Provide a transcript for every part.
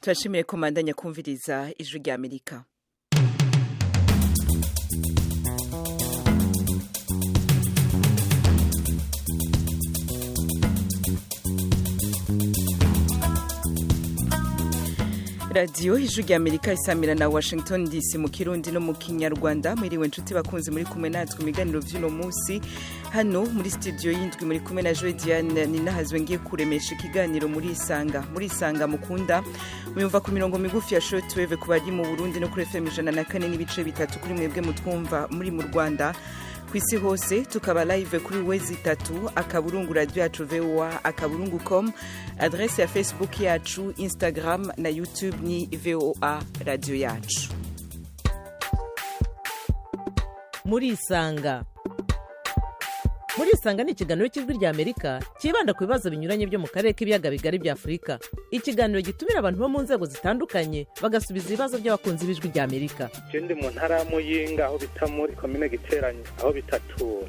Turashimiye komandanya kumviriza Ijwi rya Amerika. Radiyo Ijwi rya Amerika isamira na Washington DC mu Kirundi no mu Kinyarwanda. Mwiriwe nshuti bakunzi, muri kumwe natwe imiganiro vy'uno munsi hano muri studio y'indwi, muri kumwe na Joy Diane Ninahazwe, ngiye kuremesha ikiganiro muri Isanga. Muri Isanga mukunda muyumva ku mirongo migufi ya shortwave ku bari mu Burundi no kuri FM 104.3 kuri mwebwe mutwumva muri mu Rwanda. Kwisi hose tukaba live kuri www.radioyacu.voa.com. Adresse ya Facebook yacu, Instagram na YouTube ni VOA Radio Yacu. Muri Isanga, muri Isanga ni ikiganiro cy'Ijwi rya Amerika cyibanda ku bibazo binyuranye byo mu karere k'ibiyaga bigari bya Afurika. Ikiganiro gitumira abantu bo mu nzego zitandukanye, bagasubiza ibibazo by'abakunzi b'Ijwi rya Amerika. Je ndi mu ntara ya Muyinga, aho bita muri komine Giteranyi, aho bitatura.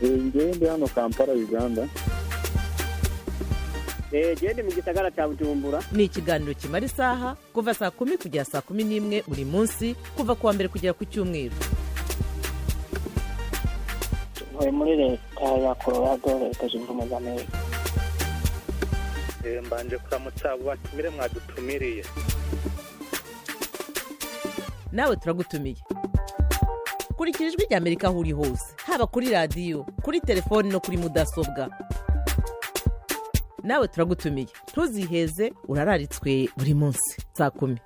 Ngewe ndi hano Kampala, Uganda. Gende mu gisagara cya Bujumbura. Ni ikiganiro kimara isaha, kuva saa 10 kugera saa 11 buri munsi, kuva ku wa mbere kugera ku cyumweru. Ntuye muri Leta ya Colorado, Leta Zunze Ubumwe za Amerika. Mbanje kuramutsa abo batumire mwadutumiriye. Nawe turagutumiye. Kurikira Ijwi rya Amerika aho uri hose, haba kuri radiyo, kuri telefoni no kuri mudasobwa. Nawe turagutumiye, ntuziheze, urararitswe buri munsi saa 10.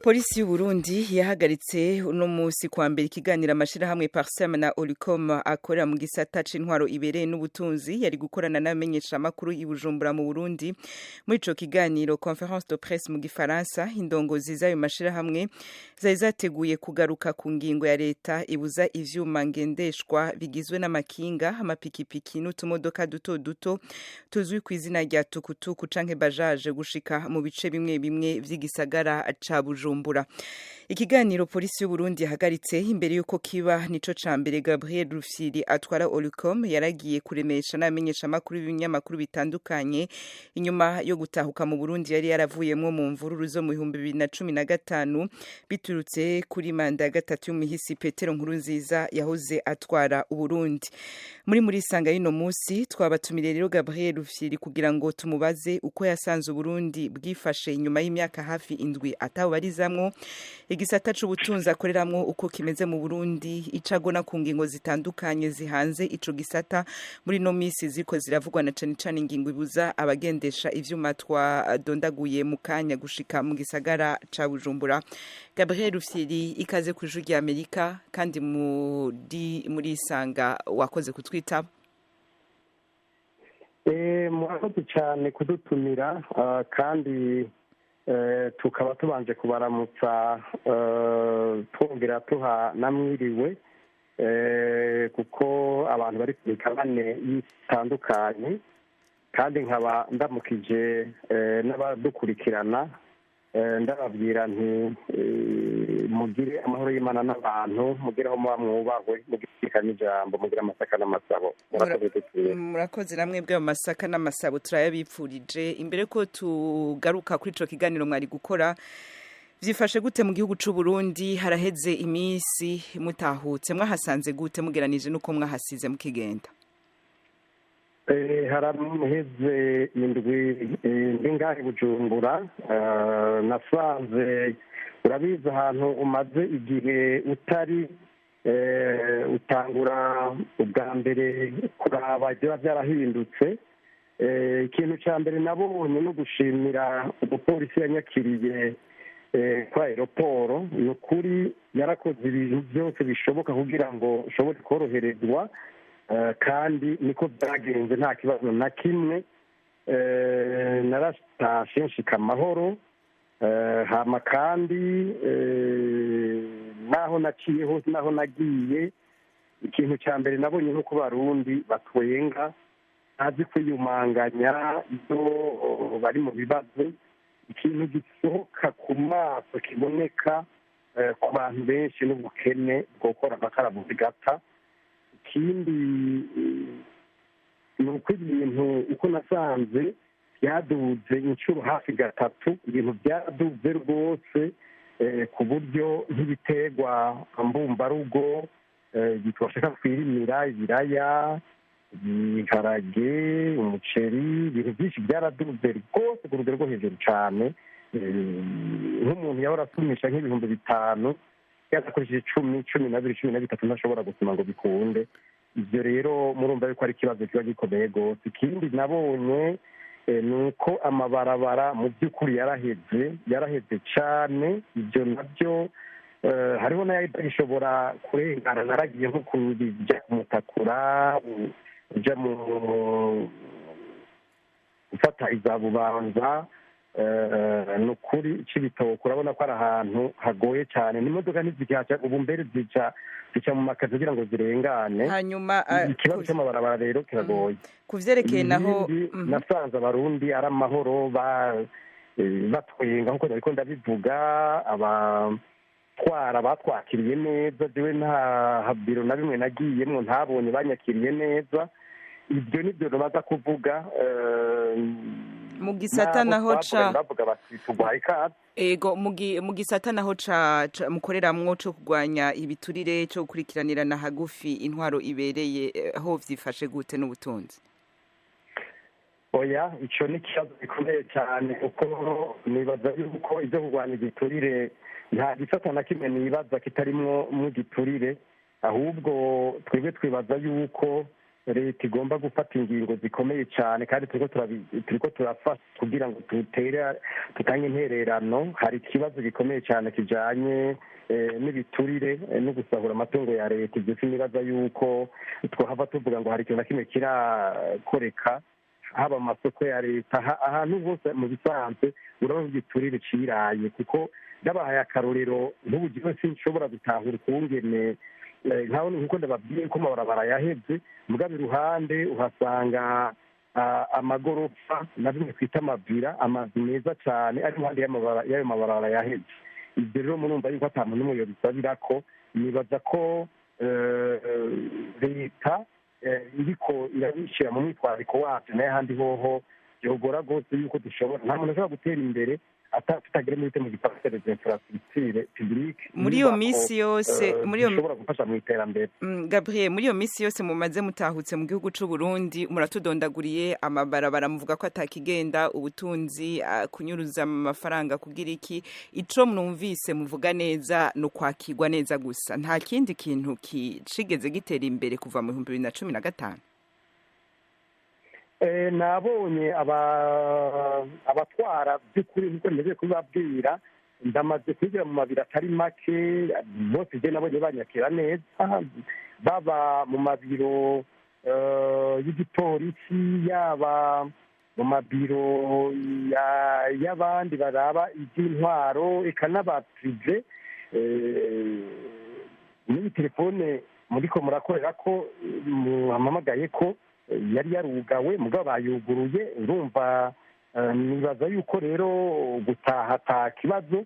Polisi y'u Burundi yahagaritse uno musi kwa mbere ikiganiro amashirahamwe Parsem na Olicom akorera mu gisata c'intwaro ibereye n'ubutunzi yari gukorana n'abamenyeshamakuru i Bujumbura mu Burundi. Muri ico kiganiro, conférence de presse mu gifaransa, indongozi z'ayo mashirahamwe zari zateguye kugaruka ku ngingo ya leta ibuza ivyuma ngendeshwa bigizwe n'amakinga, amapikipiki n'utumodoka duto duto tuzwi ku izina rya tukutuku canke bajaje gushika mu bice bimwe bimwe vy'igisagara ca Bujumbura. Ikiganiro polisi y'u Burundi yahagaritse imbere yuko kiba nico ca mbere Gabriel Rufyiri atwara Olicom yaragiye kuremesha n'amenyesha makuru y'ibinyamakuru bitandukanye inyuma yo gutahuka mu Burundi yari yaravuyemwo mu mvururu zo mu 2015 biturutse kuri manda ya gatatu y'umuhisi Petero Nkurunziza yahoze atwara Uburundi. Muri Isanga y'ino musi twabatumiriye rero Gabriel Rufyiri kugira ngo tumubaze uko yasanze Uburundi bwifashe inyuma y'imyaka hafi 7 atawubarizamwo, igisata c'ubutunzi akoreramwo uko kimeze mu Burundi, icagona ku ngingo zitandukanye zihanze ico gisata muri no misi ziko ziravugwa, na cane cane ingingo ibuza abagendesha ivyuma twadondaguye mu kanya gushika mu gisagara ca Bujumbura. Gabriel Rufyiri, ikaze ku Ijwi rya Amerika kandi muri Isanga, wakoze kutwitaba. Murakoze cyane kudutumira, kandi tukaba tubanje kubaramutsa, twongera tuha namwiriwe, kuko abantu bari ku migabane itandukanye, kandi nkaba ndamukije n'abadukurikirana, ndababwira nti mugire amahoro y'Imana n'abantu, mugire aho muba mwubahwe, mugire n'ijambo, mugire amasaka n'amasabo. Murakoze namwe bwe, amasaka n'amasabo turayabipfurije. Imbere ko tugaruka kuri ico kiganiro mwari gukora, vyifashe gute mu gihugu c'u Burundi? Haraheze iminsi mutahutse, mwahasanze gute mugeranije nuko mwahasize mukigenda? Haraheze indwi ndi ngahe Bujumbura. Nasanze, urabizi, ahantu umaze igihe utari, utangura ubwa mbere kuraba biba byarahindutse. Ikintu cya mbere nabonye no gushimira umupolisi yanyakiriye kwa aéroport. Ni ukuri yarakoze ibintu byose bishoboka kugira ngo ushobore koroherezwa, kandi niko byagenze, nta kibazo na kimwe. Naratashe nshika amahoro. Hama kandi naho naciye hose, naho nagiye, ikintu cya mbere nabonye nuko Barundi batwenga, ntazi kwiyumanganya iyo bari mu bibazo. Ikintu gisohoka ku maso kiboneka ku bantu benshi n'ubukene bwokora amakaramu bigata. Ikindi Ni uko ibintu uko nasanze byaduze inshuro hafi gatatu, ibintu byaduze rwose ku buryo nk'ibiterwa mbumbarugo bashaka kwirimira, ibiraya, ibiharage, umuceri, ibintu byinshi byaraduze rwose ku rugero rwo hejuru cyane. Nk'umuntu yahora asumisha nk'5,000 yagakoresheje 10, 12, 13 ntashobora gusoma ngo bikunde. Ibyo rero murumva yuko ari ikibazo kiba gikomeye rwose. Ikindi nabonye ni uko amabarabara mu by'ukuri yaraheze cyane. Ibyo nabyo hariho n'ayatagishobora kurengana. Naragiye nko kujya kumutakura, ujya mu gufata iza Bubanza, ni ukuri Cibitoke urabona ko ari ahantu hagoye cyane, n'imodoka ntizikihaca ubu, mbere zica mu makazi kugira ngo zirengane. Hanyuma ikibazo cy'amabarabara rero kiragoye. Ku vyerekeye naho, nasanze Abarundi ari amahoro, batwenga nkuko nariko ndabivuga, abatwara batwakiriye neza. Jewe nta biro na bimwe nagiyemwo ntabonye banyakiriye neza. Ibyo nibyo baza kuvuga. Mu gisata naho ca bavuga bati tuguhaye ikaze. Ego, mu gisata naho ca mukoreramwo co kurwanya ibiturire, co gukurikiranirana hagufi intwaro ibereye, ho vyifashe gute n'ubutunzi? Oya, ico ni ikibazo gikomeye cyane, kuko nibaza yuko ibyo kurwanya igiturire nta gisata na kimwe nibaza kitarimwo mu giturire. Ahubwo twebwe twibaza yuko leta igomba gufata ingingo zikomeye cyane, kandi turiko turafasha kugira ngo tutange intererano. Hari ikibazo gikomeye cyane kijanye n'ibiturire no gusahura amatungo ya leta. Ibyo sinibaza yuko twohava tuvuga ngo hari ikintu na kimwe kirakoreka, haba mu masoko ya leta, ahantu hose mu bisanzwe urabona igiturire ciraye. Kuko ndabahaye akarorero, nk'ubu jewe sinshobora gutahura ukungene nkaho nkuko ndababwiye ko amabarabara yaheze, mugabo iruhande uhasanga amagorofa na bimwe twita amavira, amazu meza cyane ari iruhande y'ayo mabarabara yaheze. Ibyo rero murumva yuko ata muntu n'umwe yobisabira ko. Nibaza ko leta iriko irabishyira mu mwitwarariko wabyo, nayo ahandi hoho byogora rwose yuko dushobora, nta muntu ashobora gutera imbere tutagira muri mu gifaransa les infrastructures publiques. Muri iyo minsi yose, muri iyo ishobora gufasha mu iterambere. Gabriel, muri iyo minsi yose mumaze mutahutse mu gihugu c'u Burundi, muratudondaguriye amabarabara, muvuga ko atakigenda, ubutunzi, kunyuruza amafaranga, kugira iki, ico mwumvise muvuga neza no kwakirwa neza gusa, nta kindi kintu kicigeze gitera imbere kuva mu 2015? Nabonye abatwara by'ukuri nkuko ntegereje kubibabwira, ndamaze kwigira mu mabiro atari make, bose je nabonye banyakira neza, baba mu mabiro y'igipolisi, yaba mu mabiro y'abandi baraba iby'intwaro, eka n'abaprive. N'iyi telefone muriko murakorera ko muhamamagaye ko yari yarugawe, mugabo bayuguruye. Urumva nibaza yuko rero gutaha ata kibazo.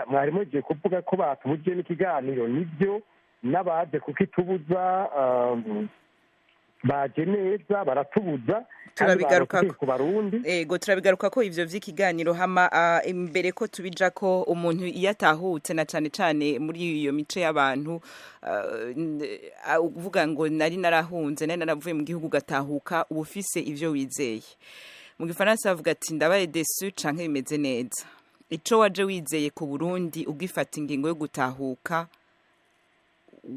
Mwari mugiye kuvuga ko batubujije n'ikiganiro, nibyo, n'abaje kukitubuza baje neza baratubuza. Turabigarukako ku Barundi. Ego, turabigaruka ko ivyo vy'ikiganiro. Hama imbere ko tubija ko umuntu iyo atahutse, na cane cane muri iyo mice y'abantu, uvuga ngo nari narahunze, nari naravuye mu gihugu, gatahuka uba ufise ivyo wizeye. Mu gifaransa bavuga ati ndabaye déçu canke bimeze neza. Ico waje wizeye ku Burundi ugifata ingingo yo gutahuka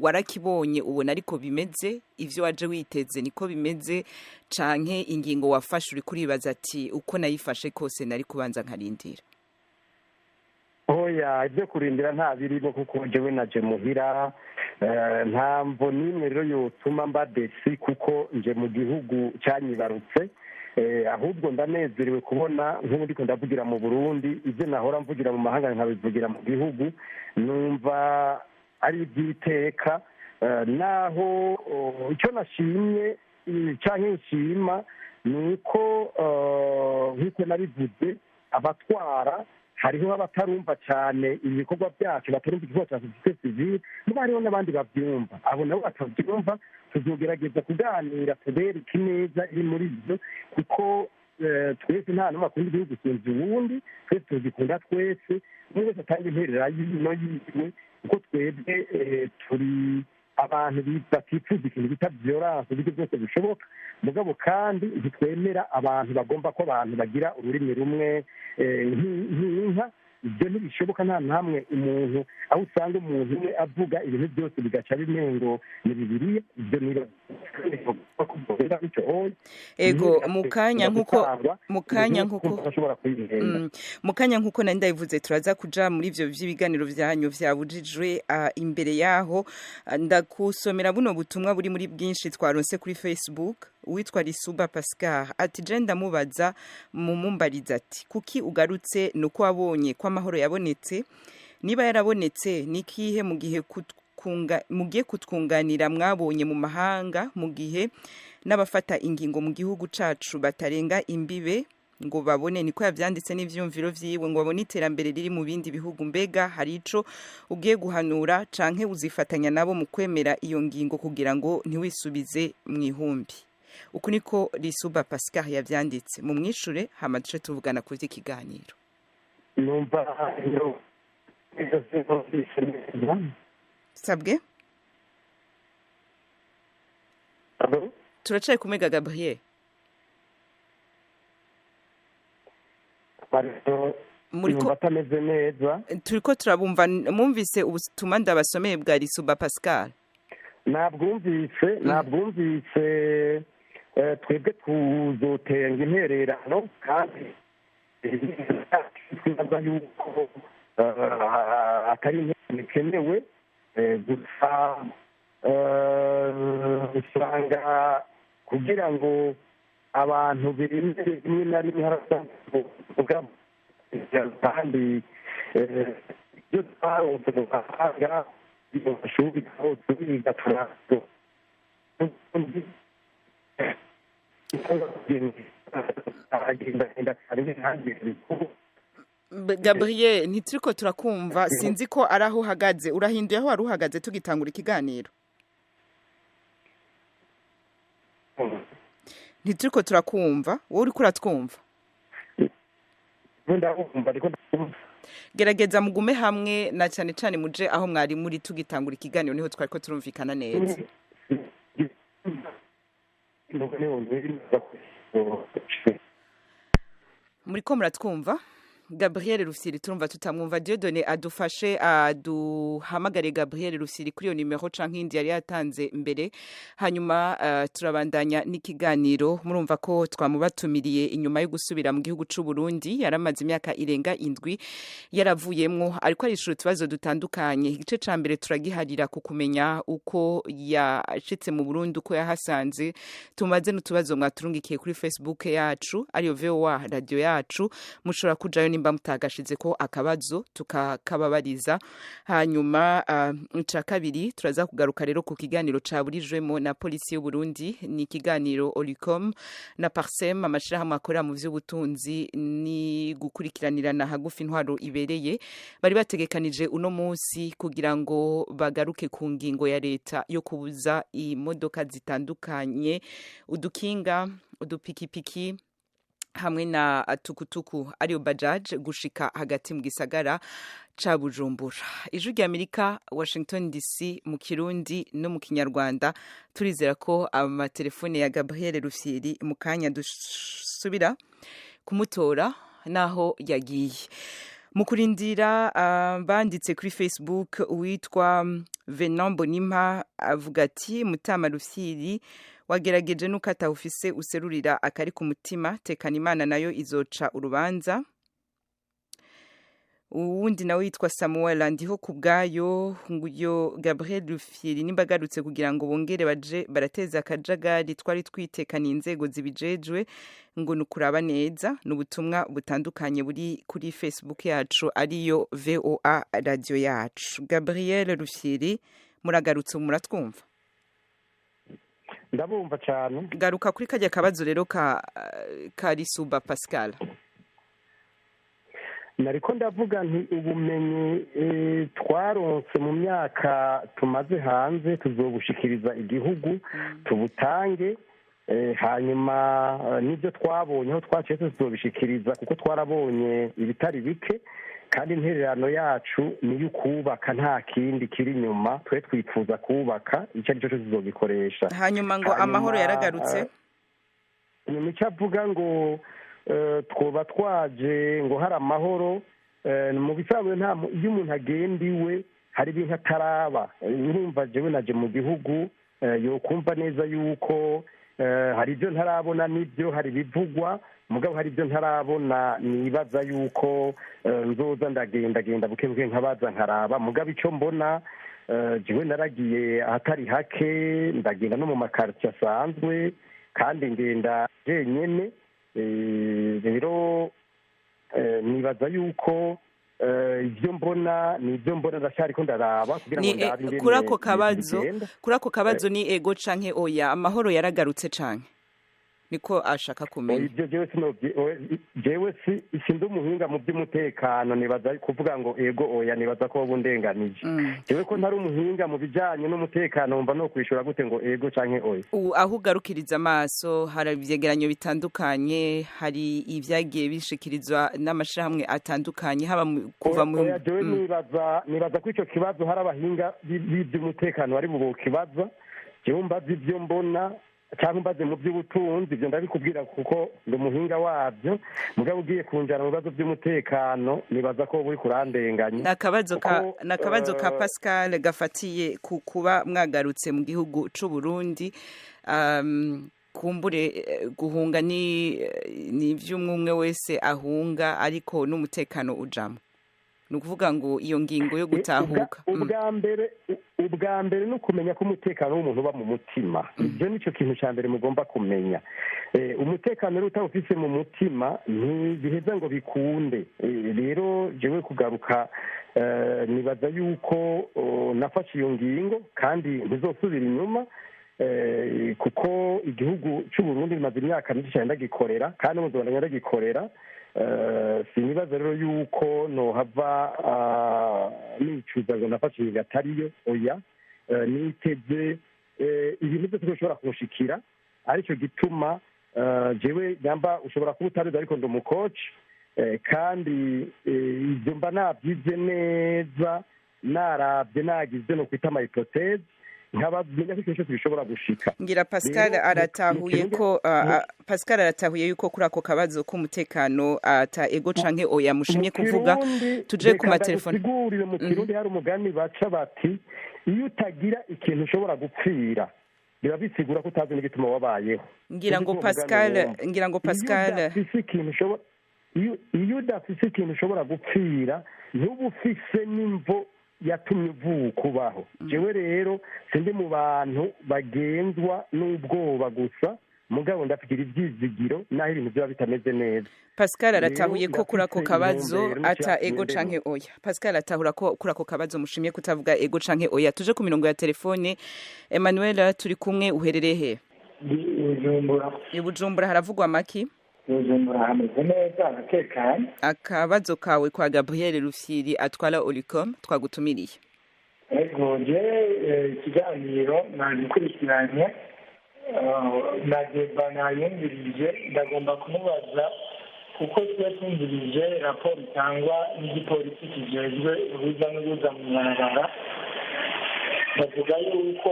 warakibonye, ubona ariko bimeze ivyo waje witeze niko bimeze, canke ingingo wafashe uri kuribaza ati uko nayifashe kose nari kubanza nkarindira? Oya, ibyo kurindira nta birimo, kuko jewe naje muhira, nta mvo n'imwe rero yotuma mba déçu, kuko nje mu gihugu cyanyibarutse. Ahubwo ndanezerewe kubona nk'ubu ndiko ndavugira mu Burundi ibyo nahora mvugira mu mahanga nkabivugira mu gihugu, numva ari iby'iteka. Naho icyo nashimye canke nshima ni uko nk'uko nabivuze, abatwara Hariho abatarumva cyane ibikorwa byacu, batarumva igikorwa cya sosiyete sivile, niba hariho n'abandi babyumva. Abo nabo batabyumva tuzogerageza kuganira, tubereke ineza iri muri byo, kuko twese nta n'umwe akunda igihugu gusumvya uwundi. Twese tugikunda twese, umwe wese atanga intererano yiwe, kuko twebwe turi abantu batifuza ikintu bita violence uburyo bwose bushoboka. Mugabo kandi ntitwemera abantu bagomba ko abantu bagira ururimi rumwe nk'inka. Ibyo ntibishoboka. Nta hamwe umuntu aho usanga umuntu umwe avuga ibintu byose bigaca bimengo ni Bibiliya. Ibyo Ego, mu kanya nkuko ashobora kwihenda. Mu kanya, nkuko nari ndabivuze, turaza kuja muri ivyo vy'ibiganiro vyanyu vyabujijwe. Imbere yaho ndakusomera buno butumwa buri muri bwinshi twaronse kuri Facebook. Uwitwa Risuba Pascal ati: "Je ndamubaza, mumumbariza ati kuki ugarutse? Nuko wabonye ko amahoro yabonetse? Niba yarabonetse, nikihe mu gihe mugiye kutwunganira mwabonye mu mahanga, mu gihe n'abafata ingingo mu gihugu cacu batarenga imbibe ngo babone?" Niko yavyanditse n'ivyumviro vyiwe, ngo babone iterambere riri mu bindi bihugu. Mbega hari ico ugiye guhanura, canke uzifatanya nabo mu kwemera iyo ngingo kugira ngo ntiwisubize mu ihumbi? Uku niko Risuba Pascal yavyanditse. Mu mwishure, hama duce tuvugana ku vy'ikiganiro. Numva iyo sinumvise neza. Sabwe? Allo? Turacaye kumega, Gabriel. Bariko Muriko numva atameze neza. Turiko turabumva. Mwumvise ubutumwa ndabasomeye bwa Risuba Pascal? Nabwumvise. Twebwe tuzotenga intererano, kandi twibaza yuko atari intererano ikenewe. Gusa usanga kugira ngo abantu bemere, rimwe na rimwe haravuga, kandi ibyo twaronse mu mahanga, mu mashuri aho turiga, turazo agendagenda cyane ntihagire. Gabriel, ntituriko turakumva. Sinzi ko ari aho uhagaze. Urahinduye aho wari uhagaze tugitangura ikiganiro? Ntituriko turakumva. Wowe uriko uratwumva? Ndabumva, ariko ndabumva. Gerageza mugume hamwe, na cyane cyane muje aho mwari muri tugitangura ikiganiro, niho twariko turumvikana neza. Muriko muratwumva? Gabriel Rufyiri turumva tutamwumva. Dieudonné adufashe aduhamagare Gabriel Rufyiri kuri iyo nimero canke indi yari yatanze mbere, hanyuma turabandanya n'ikiganiro. Murumva ko twamubatumiriye inyuma yo gusubira mu gihugu c'u Burundi. Yaramaze imyaka irenga 7 yaravuyemwo, ariko arishura utubazo dutandukanye. Igice ca mbere turagiharira ku kumenya uko yashitse mu Burundi, uko yahasanze. Tumaze n'utubazo mwaturungikiye kuri Facebook yacu, ariyo VOA Radio yacu. Mushobora kujayo nimba mutagashize ko akabazo, tukakababariza. Hanyuma ica kabiri turaza kugaruka rero ku kiganiro caburijwemo na polisi y'u Burundi. Ni ikiganiro Olicom na Parsem, amashirahamwe akorera mu vy'ubutunzi ni gukurikiranirana hagufi intwaro ibereye, bari bategekanije uno munsi kugira ngo bagaruke ku ngingo ya leta yo kubuza imodoka zitandukanye, udukinga, udupikipiki hamwe na tukutuku, ariyo bajaj, gushika hagati mu gisagara ca Bujumbura. Ijwi rya Amerika, Washington DC, mu Kirundi no mu Kinyarwanda. Turizera ko amatelefone ya Gabriel Rufyiri mu kanya dusubira kumutora naho yagiye. Mu kurindira, banditse kuri Facebook, uwitwa Venant Bonimpa avuga ati: "Mutama Rufyiri, wagerageje nuko atawufise userurira akari ku mutima. Tekana, Imana nayo izoca urubanza." Uwundi nawe yitwa Samuel Ndiho ku bwayo, nguyo Gabriel Rufyiri nimba agarutse kugira ngo bongere baje barateza akajagari twari twitekaniye, inzego zibijejwe ngo nukuraba neza. Ni ubutumwa butandukanye buri kuri Facebook yacu, ariyo VOA Radio yacu. Gabriel Rufyiri, muragarutse, muratwumva? Ndabumva cyane. Garuka kuri kajya kabazo rero ka Risuba Pascal. Nariko ndavuga nti ubumenyi twaronse mu myaka tumaze hanze tuzobushikiriza igihugu, tubutange, hanyuma n'ibyo twabonye aho twaciye tuzobishikiriza, kuko twarabonye ibitari bike, kandi intererano yacu niyo ukubaka, nta kindi kiri inyuma. Twe twifuza kubaka, icyo ari cyo cyose tuzogikoresha. Hanyuma ngo amahoro yaragarutse. Nyuma icyo avuga ngo twoba twaje ngo hari amahoro, mu bisanzwe nta iyo umuntu agenda iwe hari ibintu ataraba. Urumva jewe naje mu gihugu, yokumva neza yuko hari ibyo ntarabona, n'ibyo hari ibivugwa, mugabo hari ibyo ntarabona. Nibaza yuko nzoza ndagendagenda buke buke, nkabaza nkaraba. Mugabo icyo mbona, jewe naragiye ahatari hake, ndagenda no mu makaritiye asanzwe, kandi ngenda jenyene. Rero nibaza yuko ibyo mbona ni ibyo mbona, ndacyariko ndaraba kugira ngo ndabe ingene Kuri ako kabazo, bigenda. Kuri ako kabazo ni ego canke oya, amahoro yaragarutse canke? Niko ashaka kumenya. Ibyo jewe jewe si sindi umuhinga mu by'umutekano. Nibaza kuvuga ngo ego oya, nibaza ko wowe undenganije. Jewe ko ntari umuhinga mu bijanye n'umutekano, wumva no kwishura gute ngo ego canke oya? Aho ugarukiriza amaso, hari ivyegeranyo bitandukanye, hari ivyagiye bishikirizwa n'amashirahamwe atandukanye, haba kuva mu Oya, jewe nibaza ko ico kibazo hari abahinga b'ivy'umutekano bari bukibaza. Jewe mbaza ivyo mbona cyangwa mbaze mu by'ubutunzi, ibyo ndabikubwira kuko ndi umuhinga wabyo. Mugabo ugiye kunjana mu bibazo by'umutekano, nibaza ko uri kurandenganya. Nakabazo ka Pascal gafatiye ku kuba mwagarutse mu gihugu c'u Burundi. Kumbure guhunga ni ivy'umwe wese ahunga, ariko n'umutekano ujamo. Ni ukuvuga ngo iyo ngingo yo gutahuka. Ubwa mbere ni ukumenya ko umutekano w'umuntu uba mu mutima. Ibyo nicyo kintu cya mbere mugomba kumenya. Umutekano rero utawufise mu mutima ntibiheza ngo bikunde. Rero jewe kugaruka, nibaza yuko nafashe iyo ngingo kandi ntizosubira inyuma, kuko igihugu cy'u Burundi bimaze imyaka myinshi cyane ndagikorera, kandi ubu nzobandanya ndagikorera. Sinibaza rero yuko nohava nicuza ngo nafashe ingingo atariyo. Oya, niteze ibintu byose bishobora kunshikira, aricyo gituma jewe nyamba ushobora kuba utabizi, ariko ndi umukoci, kandi ibyo mba nabyize neza, narabye, nagize no kwita ama hypothèse, nkabamenya ko ikintu cyose gishobora gushika. Ngira Pascal aratahuye ko Pascal aratahuye yuko kuri ako kabazo k'umutekano ata ego canke oya mushimye kuvuga. Tuje ku matelefone. Sigurire mu Kirundi hari umugani baca bati: "Iyo utagira ikintu ushobora gupfira, biba bisigura ko utazi n'igituma wabayeho." Ngira ngo Pascal Iyo udafise ikintu ushobora gupfira, ntuba ufise n'imvo yatumye uvuka ubaho. Jewe rero sindi mu bantu bagenzwa n'ubwoba gusa, mugabo ndakugira ibyizigiro naho ibintu byaba bitameze neza. Pascal aratahuye ko kuri ako kabazo ata ego canke oya. Pascal atahura ko kuri ako kabazo mushimye kutavuga ego canke oya. Tuje ku mirongo ya telefone. Emmanuel, turi kumwe, uherereye he? Bujumbura. I Bujumbura haravugwa maki? Bujumbura hameze neza, haratekanye. Akabazo kawe kwa Gabriel Rufyiri atwara Olicom twagutumiriye. Ego, je ikiganiro nagikurikiranye na débat nayumvirije. Ndagomba kumubaza, kuko tuba twumvirije raporo itangwa n'igipolisi kijejwe uruza n'uruza mu ibarabara, bavuga yuko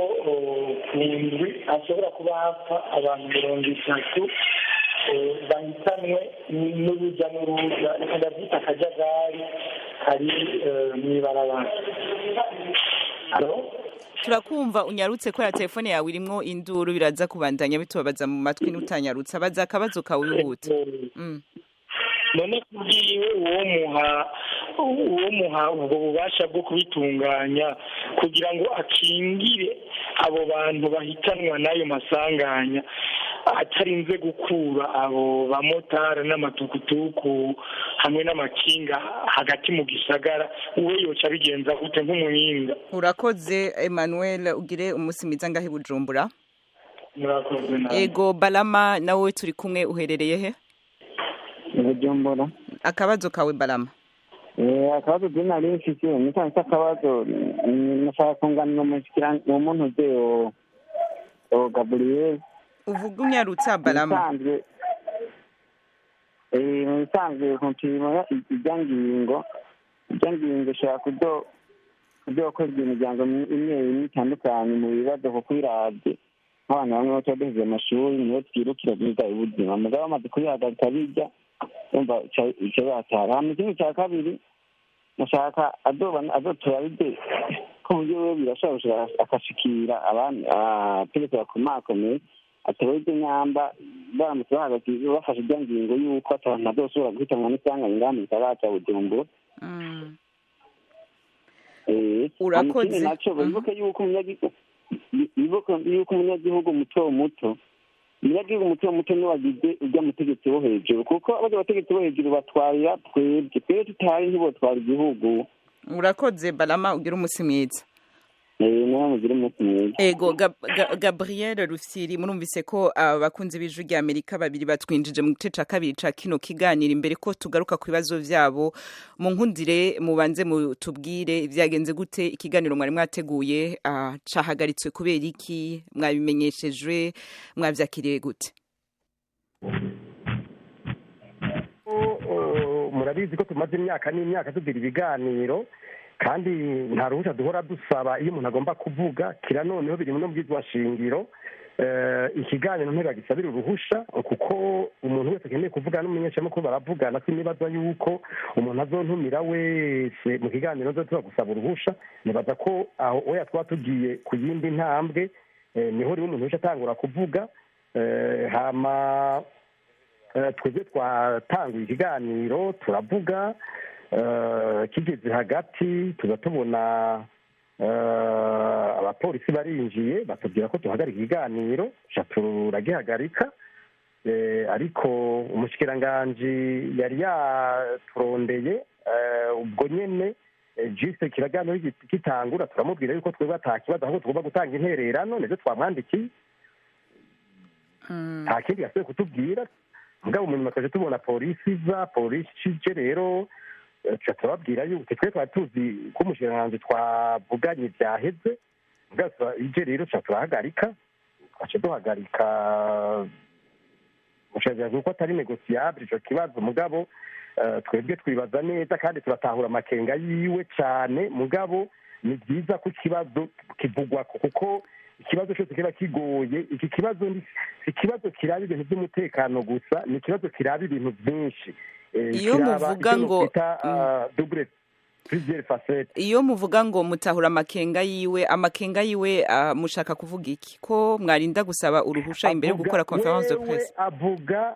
ku ndwi hashobora kuba hapfa abantu 30 bahitanwe n'urujya n'uruza, reka ndabyita akajagari kari mu ibarabara. Turakumva, unyarutse kubera telefone yawe irimwo induru, biraza kubandanya bitubabaza mu matwi n'utanyarutse. Abaza akabazo kawe wihuta. None kubwiwe, uwo muha ubwo bubasha bwo kubitunganya kugira ngo akingire abo bantu bahitanwa n'ayo masanganya, atarinze gukura abo bamotari n'amatukutuku hamwe n'amakinga hagati mu gisagara, uwe yoca abigenza gute nk'umuhinga? Urakoze Emmanuel, ugire umunsi mwiza ngaho i Bujumbura. Murakoze nawe. Ego, Balama nawe turi kumwe, uherereye he? Bujumbura. Akabazo kawe, Balama. Akabazo je nari mfise nisanze akabazo nashaka kunganira umuntu uze o Gabriel. Uvuga unyarutsa Balama. Mu bisanzwe kumpima ijya ngingo ishobora kudokorwa imiryango imwe imwe itandukanye mu bibazo, kuko irabye nk'abantu bamwe baca duheze amashuri nibo twirukira guhiga ubuzima, mugabo bamaze kubihagarika bijya umva ico batara. Hama ikindi ca kabiri nashaka azoturabide ko mu buryo bwe birashobora akashikira abategetsi bakomakomeye, atabaide nyamba baramutse bahagaze bafashe irya ngingo y'uko abantu bazosubira guhitanwa n'isanganya ngaha mu gisagara ca Bujumbura. Urakoze. Naco bibuke yuko umunyagihugu muto muto niwe wagize urya mutegetsi wo hejuru, kuko abarya bategetsi bo hejuru batwarira twebwe tutari ntibotwara igihugu. Urakoze Balama, ugira umusi mwiza. Ego Gabriel Rufyiri, murumvise ko abakunzi b'Ijwi rya Amerika babiri batwinjije mu gice ca kabiri ca kino kiganiro. Imbere ko tugaruka ku bibazo vyabo, mu nkundire mubanze mutubwire vyagenze gute ikiganiro mwari mwateguye cahagaritswe kubera iki, mwabimenyeshejwe, mwavyakiriye gute? Murabizi ko tumaze imyaka n'imyaka tugira ibiganiro, kandi nta ruhushya duhora dusaba iyo umuntu agomba kuvuga. Kira noneho biri mu bwizwa shingiro, ikiganiro ntibagisabira uruhusha, kuko umuntu wese akeneye kuvuga n'umumenyeshamakuru baravugana. Sinibaza yuko umuntu azontumira wese mu kiganiro nzo gusaba uruhusha. Nibaza ko aho oya twaba tugiye ku yindi ntambwe, niho rimwe umuntu wese atangura kuvuga. Hama twebwe twatanguye ikiganiro turavuga, kigeze hagati tuza tubona abapolisi barinjiye batubwira ko duhagarika ikiganiro, turagihagarika. Ariko umushikiranganji yari yaturondeye ubwo nyene jise kiraganiro gitangura, turamubwira yuko twebwe ata kibazo, ahubwo tugomba gutanga intererano, nivyo twamwandikiye. Nta kindi yasubiye kutubwira. Mugabo mu nyuma twaje tubona polisi iza, polisi ije rero turababwira yuko twe twari tuzi ko umushikiranganji twavuganye byaheze. Mugabo ije rero turahagarika, twace duhagarika umushikiranganji kuko atari negociable ico kibazo. Mugabo twebwe twibaza neza kandi turatahura amakenga yiwe cane. Mugabo ni byiza ko ikibazo kivugwako, kuko ikibazo cyose kiba kigoye. Iki kibazo si ikibazo kiraba ibintu by'umutekano gusa, ni ikibazo kiraba ibintu byinshi. Iyo muvuga ngo iyo muvuga ngo mutahura amakenga yiwe, mushaka kuvuga iki? Ko mwarinda gusaba uruhusha imbere yo gukora conference de presse? Avuga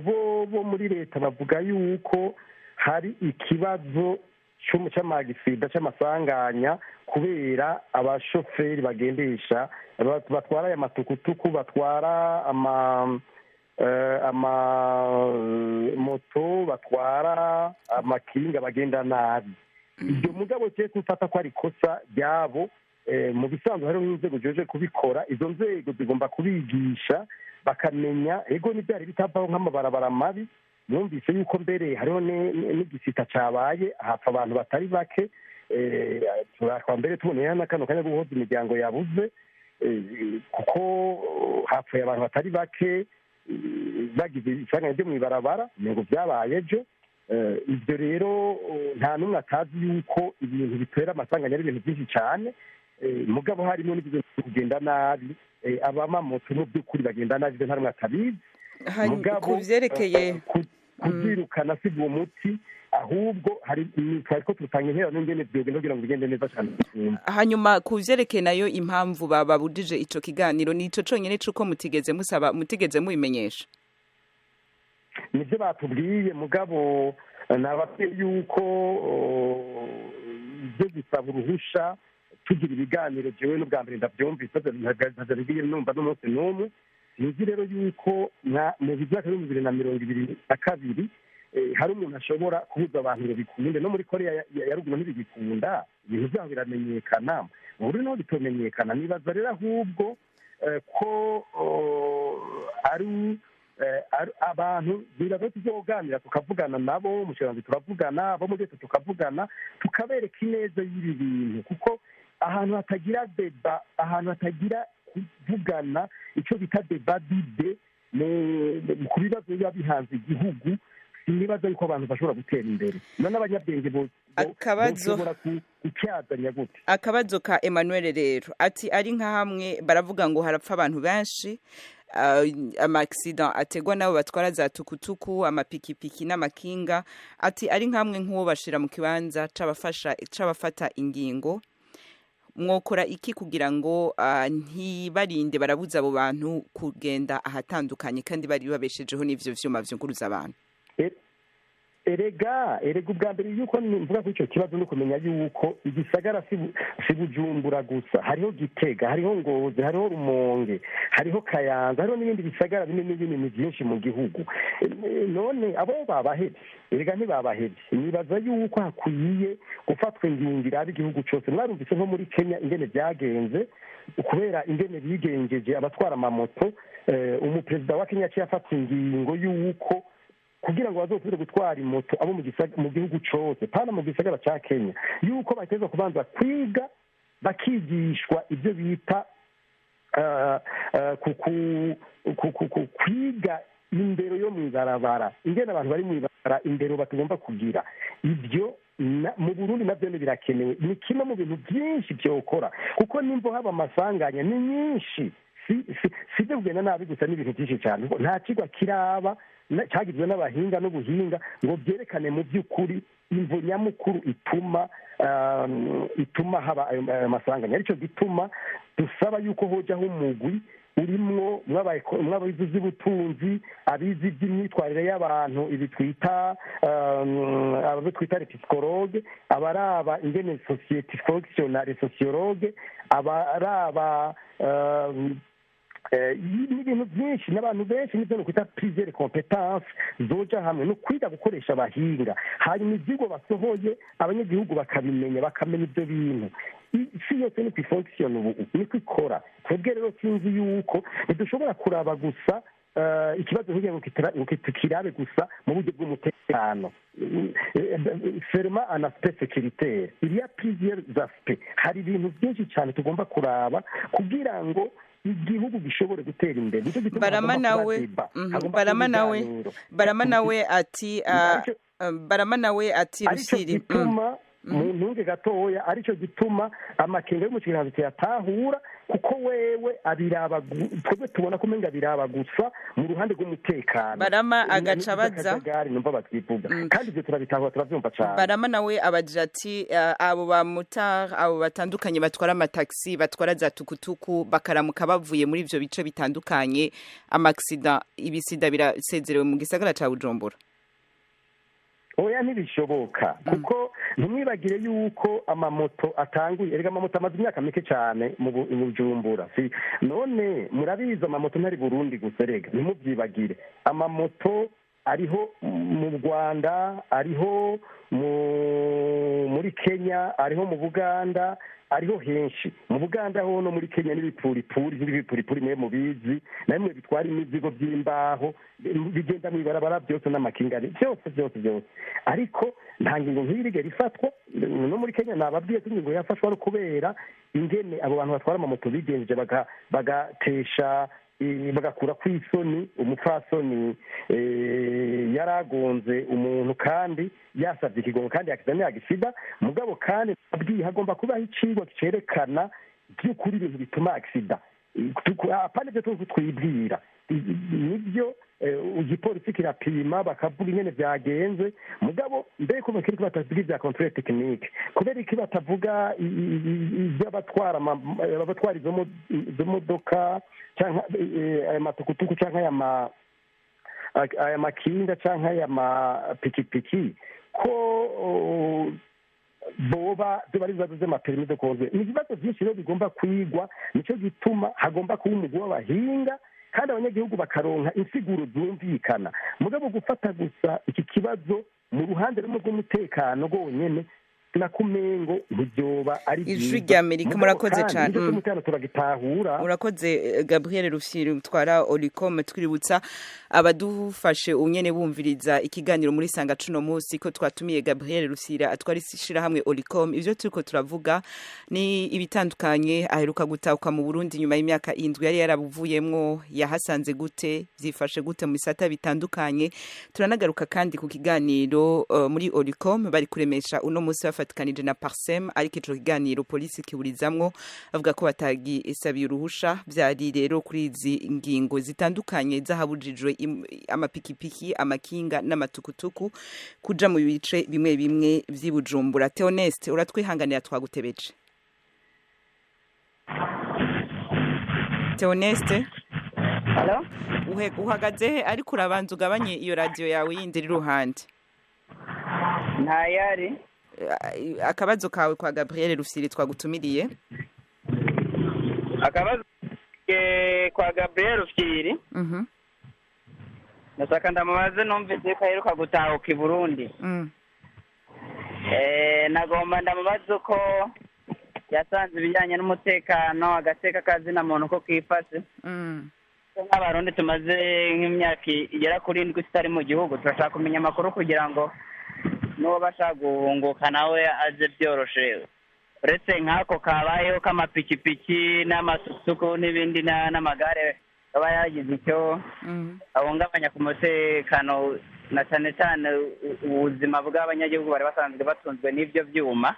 bo muri leta bavuga yuko hari ikibazo c'amagisida c'amasanganya kubera abashoferi bagendesha batwara aya matukutuku, batwara ama moto, batwara amakinga, bagenda nabi. Ibyo mugabo cye kumfata ko ari kosa ryabo. Mu bisanzwe hariho n'inzego zijeje kubikora, izo nzego zigomba kubigisha bakamenya. Ego n'ibyari bitavaho nk'amabarabara mabi, numvise yuko mbere hariho n'igisita cabaye hapfa abantu batari bake. Turakwa mbere tuboneye na kano kanya guhoza imiryango yabuze, kuko hapfuye abantu batari bake bagize isanganya ryo mw'ibarabara, ngo byabaye ejo. Ibyo rero nta n'umwe atazi yuko ibintu bitera amasanganya ari ibintu byinshi cyane. Mugabo harimo n'ibyo kugenda nabi, abamamoto mu by'ukuri bagenda nabi, ibyo nta n'umwe atabizi. Mugabo kuvyerekeye kubyirukana si uwo muti, ahubwo hari twariko turutanga intera n'ingene vyogenda kugira ngo bigende neza cyane. Hanyuma kuvyerekeye nayo impamvu bababujije ico kiganiro, ni ico conyene cuko mutigeze musaba, mutigeze mubimenyesha? Nivyo batubwiye, mugabo nababwiye yuko ivyo gusaba uruhusha tugira ibiganiro, jewe n'ubwa mbere ndavyumvise, ntavyabwiye numva n'umunsi n'umwe. Sinzi rero yuko mu myaka 2022 hari umuntu ashobora kubuza abantu ngo bikunde. No muri Korea ya ruguru ntibigikunda, ibintu vyaho biramenyekana, mu Burundi naho bitomenyekana. Nibaza rero ahubwo ko ari Abantu birabe tuzoganira, tukavugana nabo mu turavugana abo muri leta, tukavugana, tukabereka ineza y'ibi bintu, kuko ahantu hatagira débat, ahantu hatagira kuvugana, icyo bita débat d'idées ku bibazo biba bihanze igihugu, sinibaza yuko abantu bashobora gutera imbere. None abanyabwenge boshobora gutyazanya gute? Akabazo ka Emmanuel rero ati ari nka hamwe baravuga ngo harapfa abantu benshi, ama accident ategwa nabo batwara za tukutuku, amapikipiki n'amakinga. Ati ari nkamwe nk'uwo bashira mu kibanza c'abafasha, c'abafata ingingo, mwokora iki kugira ngo ntibarinde barabuza abo bantu kugenda ahatandukanye kandi bari babeshejeho n'ivyo vyuma vyunguruza abantu? Erega ubwa mbere yuko mvuga kuri icyo kibazo no kumenya yuko igisagara si Bujumbura gusa. Hariho Gitega, hariho Ngozi, hariho Rumonge, hariho Kayanza, hariho n'ibindi bisagara binini binini byinshi mu gihugu. None abo babahevye? Erega ntibabahevye. Nibaza yuko hakwiye gufatwa ingingo iraba igihugu cose. Mwarumvise nko muri Kenya ingene byagenze, kubera ingene bigengeje abatwara amamoto. Umuperezida wa Kenya yaciye afata ingingo yuko kugira ngo bazosubire gutwara imoto abo mu gihugu cose, pana mu gisagara ca Kenya, yuko bategerezwa kubanza kwiga, bakigishwa ibyo bita kwiga indero yo mw'ibarabara, ingene abantu bari mw'ibarabara, indero batagomba kugira. Ibyo mu Burundi navyo birakenewe, ni kimwe mu bintu byinshi byokora, kuko nimvo haba amasanganya ni nyinshi, si ibyo kugenda nabi gusa, ni ibintu byinshi cyane. Nta kigwa kiraba cyagizwe n'abahinga n'ubuhinga ngo byerekane mu by'ukuri imvo nyamukuru ituma haba ayo masanganya. Aricyo gituma dusaba yuko hojaho umugwi urimwo mw'abizi by'ubutunzi, abizi iby'imyitwarire y'abantu, ibi twita abo twita psychologue, abaraba ingene société fonctionne, les sociologues, abaraba n'ibintu byinshi n'abantu benshi, n'ibyo ni ukwita plusieurs compétences zoja hamwe, no kwiga gukoresha abahinga, hanyuma ivyigwa basohoye abanyagihugu bakabimenya, bakamenya ibyo bintu. Isi yose niko ifonctionne ubu, niko ikora. Twebwe rero sinzi yuko ntidushobora kuraba gusa ikibazo nk'iyo ngo tukirabe gusa mu buryo bw'umutekano, seulement un aspect sécuritaire. Il y a plusieurs aspects, hari ibintu byinshi cyane tugomba kuraba kugira ngo igihugu gishobore gutera imbere. Nicyo gituma Barama hagomba kuba nawe débat, hagomba Barama kuba nawe ibiganiro. Barama nawe ati Aricyo Rusiri gituma, mu ntunge gatoya, aricyo gituma amakenga y'umushikiranganji tuyatahura, kuko wewe abiraba twebwe tubona ko umenga biraba gusa mu ruhande rw'umutekano. Barama agaca abaza akajagari numva batwivuga, kandi ibyo turabitahura, turavyumva cane. Barama nawe abagira ati abo ba motari, abo batandukanye batwara amataxi, batwara za tukutuku, bakaramuka bavuye muri ivyo bice bitandukanye, ama accident, ibisida birasezerewe mu gisagara ca Bujumbura? Oya, ntibishoboka, kuko ntimwibagire yuko amamoto atanguye. Erega amamoto amaze imyaka mike cyane mu Bujumbura. None murabizi, amamoto ntari Burundi gusa. Erega ntimubyibagire, amamoto ariho mu Rwanda, ariho muri Kenya, ariho mu Buganda, ariho henshi. Mu Buganda ho no muri Kenya n'ibipuripuri, n'ibipuripuri mwe mubizi namwe, bitwara imizigo by'imbaho, bigenda mw'ibarabara byose, n'amakingari, byose byose byose. Ariko nta ngingo nk'iyi irigera ifatwa. No muri Kenya nababwiye ko ingingo yafashwe ari ukubera ingene abo bantu batwara amamoto bigenjeje, bagatesha, bagakura ku isoni umupfasoni yaragonze umuntu kandi yasabye ikigongo, kandi yakiza ntiyagisida. Mugabo kandi abwiye hagomba kubaho icigwa cerekana by'ukuri ibintu bituma accident, apana ibyo tuzi twibwira. Nibyo, igipolisi kirapima, bakavuga ingene byagenze. Mugabo mbere ko bakiri batavuga ibya contrôle technique, kubera iki batavuga iby'abatwara abatwara izo modoka canke aya matukutuku canke aya makinga canke aya mapikipiki, ko boba byoba ari ibibazo vy'ama permis de conduire? Ni ibibazo vyinshi rero bigomba kwigwa. Nico gituma hagomba kuba umugwi w'abahinga, kandi abanyagihugu bakaronka insiguro zumvikana. Mugabo gufata gusa iki kibazo mu ruhande rumwe rw'umutekano rwonyene na kumengo ntibyoba ari byiza. Ijwi rya Amerika, murakoze cyane. Umutekano turagitahura. Urakoze Gabriel Rufyiri utwara Olicom. Twiributsa abadufashe unyene bumviriza ikiganiro muri Sanga cuno munsi ko twatumiye Gabriel Rufyiri atwara ishirahamwe Olicom. Ivyo turiko turavuga ni ibitandukanye. Aheruka gutahuka mu Burundi nyuma y'imyaka 7 yari yarabuvuyemwo, yahasanze gute, vyifashe gute mu bisata bitandukanye. Turanagaruka kandi ku kiganiro muri Olicom bari kuremesha uno munsi bafatikanije na Parsem, ariko ico kiganiro polisi kiburizamwo, avuga ko batagisabiye uruhusha. Vyari rero kuri izi ngingo zitandukanye zahabujijwe amapikipiki, amakinga n'amatukutuku kuja mu bice bimwe bimwe vy'i Bujumbura. Theoneste, uratwihanganira twagutebeje. Theoneste, Hello? Uhagaze he? Ariko urabanza ugabanye iyo radio yawe yindi iri iruhande. Ntayari. Akabazo kawe kwa Gabriel Rufyiri twagutumiriye. Akabazo kwa Gabriel Rufyiri. Ndashaka ndamubaze, numvise ko aheruka gutahuka i Burundi. Nagomba ndamubaze uko yasanze ibijyanye n'umutekano, agateka kazina muntu ko kifashe. Nk'abarundi tumaze nk'imyaka igera kuri 7 tutari mu gihugu, turashaka kumenya amakuru kugira ngo n'uwo bashaka guhunguka nawe aze byoroshe. Uretse nk'ako kabayeho k'amapikipiki n'amasuku n'ibindi n'amagare aba yagize icyo ahungabanya ku mutekano, na cyane cyane ubuzima bw'abanyagihugu bari basanzwe batunzwe n'ibyo byuma.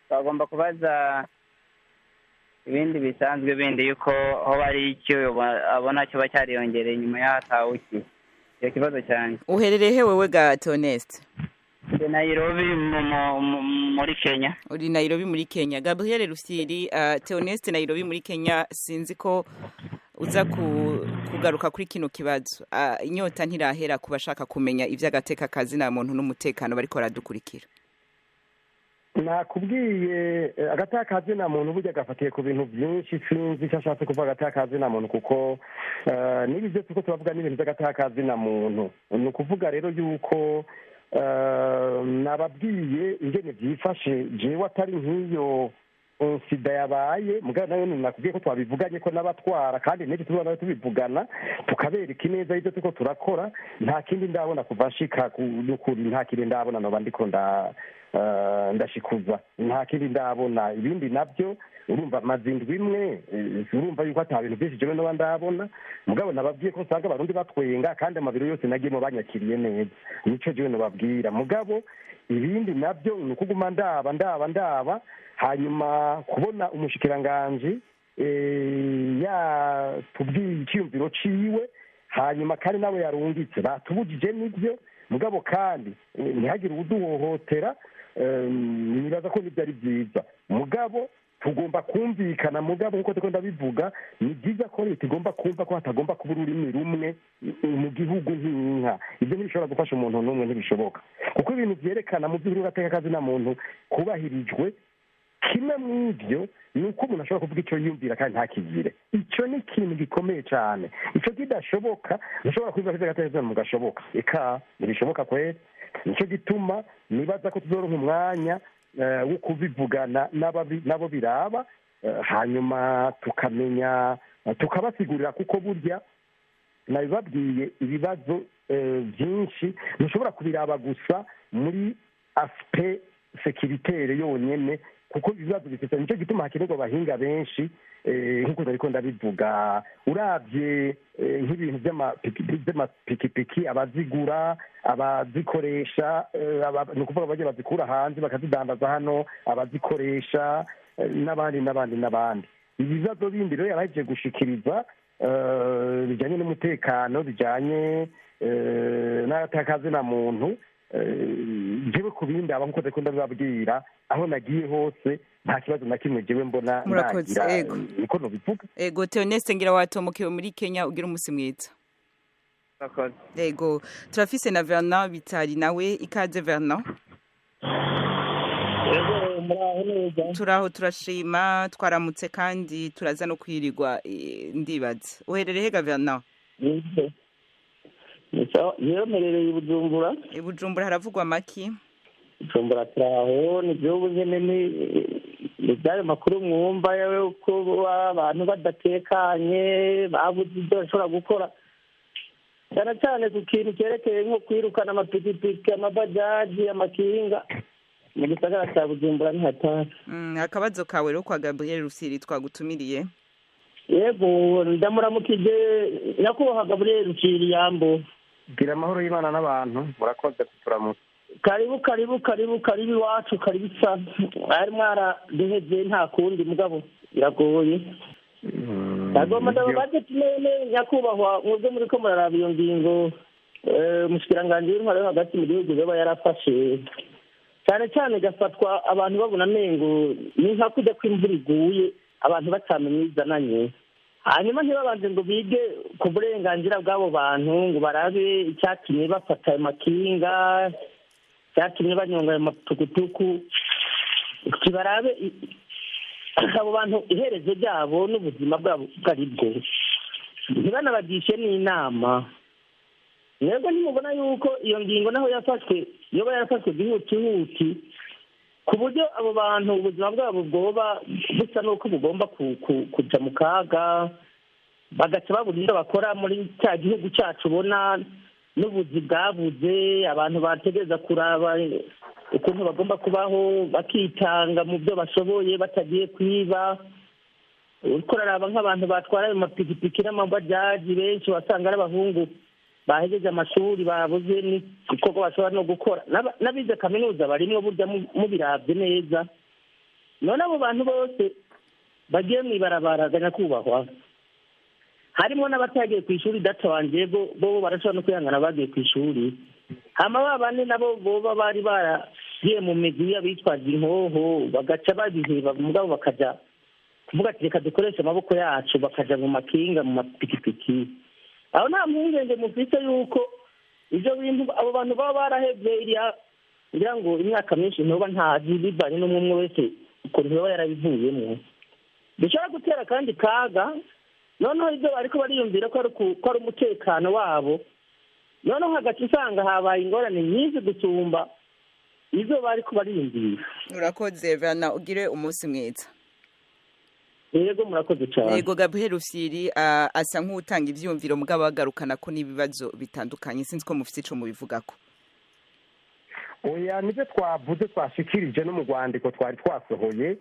Bagomba kubaza ibindi bisanzwe bindi yuko aho bari icyo abona kiba cyariyongereye nyuma y'ahatawuki. Icyo kibazo cyane. Uherereye he wewe ga Theoneste? Ndi Nairobi muri Kenya. Uri Nairobi muri Kenya. Gabriel Rufyiri, Theoneste Nairobi muri Kenya, sinzi ko uza kugaruka kuri kino kibazo. Inyota ntirahera ku bashaka kumenya ivy'agateka kazina muntu n'umutekano bariko baradukurikira. Nakubwiye agateka kazina muntu burya gafatiye ku bintu byinshi. Sinzi icyo ashatse kuvuga agateka kazina muntu, kuko n'ibi byo turiko turavuga n'ibintu by'agateka kazina muntu. Ni ukuvuga rero yuko nababwiye ingene byifashe jewe atari nk'iyo sida yabaye mugabo nayo nakubwiye ko twabivuganye ko n'abatwara, kandi n'ejo tuzaba nayo tubivugana tukabereka ineza y'ibyo turiko turakora. Nta kindi ndabona kuva nshika n'ukuri, nta kindi ndabona noba ndiko ndashikuza, nta kindi ndabona. Ibindi nabyo urumva maze indwi imwe, urumva yuko ata bintu byinshi jewe noba ndabona. Mugabo nababwiye ko usanga abarundi batwenga, kandi amabiro yose nagiyemo banyakiriye neza, nico jewe nobabwira. Mugabo ibindi nabyo ni ukuguma ndaba ndaba ndaba, hanyuma kubona umushikiranganji yatubwiye icyiyumviro ciwe, hanyuma kandi nawe yarungitse batubujije n'ibyo. Mugabo kandi ntihagire uwuduhohotera, nibaza ko nibyo ari byiza. Mugabo tugomba kumvikana, mugabo nkuko turiko ndabivuga, ni byiza ko leta igomba kumva ko hatagomba kuba ururimi rumwe mu gihugu nk'inka. Ibyo ntibishobora gufasha umuntu n'umwe, ntibishoboka, kuko ibintu vyerekana mu by'ukuri agateka kazina muntu kubahirijwe, kimwe mw'ivyo ni uko umuntu ashobora kuvuga icyo yiyumvira kandi ntakizire. Ico ni ikintu gikomeye cane. Ico kidashoboka, ntushobora kubivuga ko agateka kazina muntu gashoboka. Eka ntibishoboka kweri. Nico gituma nibaza ko tuzoronka umwanya wo kubivugana nabo biraba, hanyuma tukamenya tukabasigurira, kuko burya nabibabwiye ibibazo byinshi ntushobora kubiraba gusa muri aspect sécuritaire yonyene, kuko ibibazo bifite. Nicyo gituma hakenerwa abahinga benshi, nk'uko nariko ndabivuga. Uravye nk'ibintu by'amapikipiki, abazigura, abazikoresha, ni ukuvuga abagiye bazikura hanze bakazidandaza hano, abazikoresha n'abandi n'abandi n'abandi. Ibibazo bindi rero yarahejeje gushikiriza bijanye n'umutekano, bijanye n'agateka muntu, jewe kubindi aba nkuko ndiko ndabibabwira, aho nagiye hose nta kibazo na kimwe jewe mbona nagira, niko nobivuga. Ego Theoneste, ngira watomokewe muri Kenya, ugira umusi mwiza. Ego turafise na Vernon Bitari nawe, ikaze Vernon. Turaho turashima, twaramutse kandi turaza no kwirirwa ndibaza. Uherereye he Vernon? Yemerereye i Bujumbura. I Bujumbura haravugwa maki? Bujumbura turaho, ni igihugu nyine ni by'ayo makuru mwumva yuko abantu badatekanye, babuze ibyo bashobora gukora, cyane cyane ku kintu cyerekeye nko kwirukana amapikipiki, amabajaji, amakinga mu gisagara cya Bujumbura ni hatari. Akabazo kawe rero kwa Gabriel Rufyiri twagutumiriye. Yego, ndamuramukije nyakubahwa Gabriel Rufyiri, yambo. Gira amahoro y'Imana n'abantu, murakoze kuturamutsa. Karibu karibu karibu karibu iwacu, karibu sana. Mwari mwaraduheze, nta kundi mugabo biragoye. Ndagomba ndababaze none nyakubahwa, mwebwe muriko muraraba iyo ngingo umushikiranganji w'intwaro yo hagati mu gihugu yoba yarafashe, cyane cyane igafatwa abantu babona amengo ni nka kujya kw'imvura iguye, abantu batamenye izananye, hanyuma ntibabanze ngo bige ku burenganzira bw'abo bantu, ngo barabe icyatumye bafata ayo makinga, icyatumye banyonga ayo matukutuku, kibarabe abo bantu iherezo ryabo n'ubuzima bwabo ubwo ari bwo, ntibanabagishe n'inama. Mwebwe ntimubona yuko iyo ngingo naho yafashwe yoba yarafashwe bihutihuti, ku buryo abo bantu ubuzima bwabo bwoba busa n'uko bugomba kuja mu kaga, bagaca babura ibyo bakora muri cya gihugu cyacu, ubona n'ubuzi bwabuze, abantu bategereza kuraba ukuntu bagomba kubaho, bakitanga mu byo bashoboye batagiye kwiba. Uriko uraraba nk'abantu batwara ayo mapikipiki n'amabajaji, benshi wasanga ari abahungu bahejeje amashuri, babuze n'igikorwa bashobora no gukora, n'abize kaminuza barimwo burya mubiravye neza. None abo bantu bose bagiye mw'ibarabara nyakubahwa, harimo n'abatagiye ku ishuri, data wanje bo barashobora no kwihangana bagiye ku ishuri, hama ba bane nabo boba bari baragiye mu migwi y'abitwaje inkoho, bagaca babiheba mugabo bakaja kuvuga ati reka dukoreshe amaboko yacu, bakaja mu makinga, mu mapikipiki. Aho nta mpungenge mufite yuko ivyo bintu abo bantu baba barahevye iriya, ngira ngo imyaka myinshi ntoba ntazi, bivanye n'umwe wese ukuntu yoba yarabivuyemwo, bishobora gutera kandi kaga. Noneho ibyo bariko bariyumvira ko ari umutekano wabo, noneho hagati usanga habaye ingorane nyinshi gusumba izo bariko bariyumvira. Urakoze Verna, ugire umunsi mwiza. Yego, murakoze cyane. Yego, Gabriel Rufyiri asa nk'utanga ivyumviro mugabo agarukana ko n'ibibazo bitandukanye, sinzi ko mufite ico mubivugako. Oya, nibyo twavuze twashikirije no mu rwandiko twari twasohoye,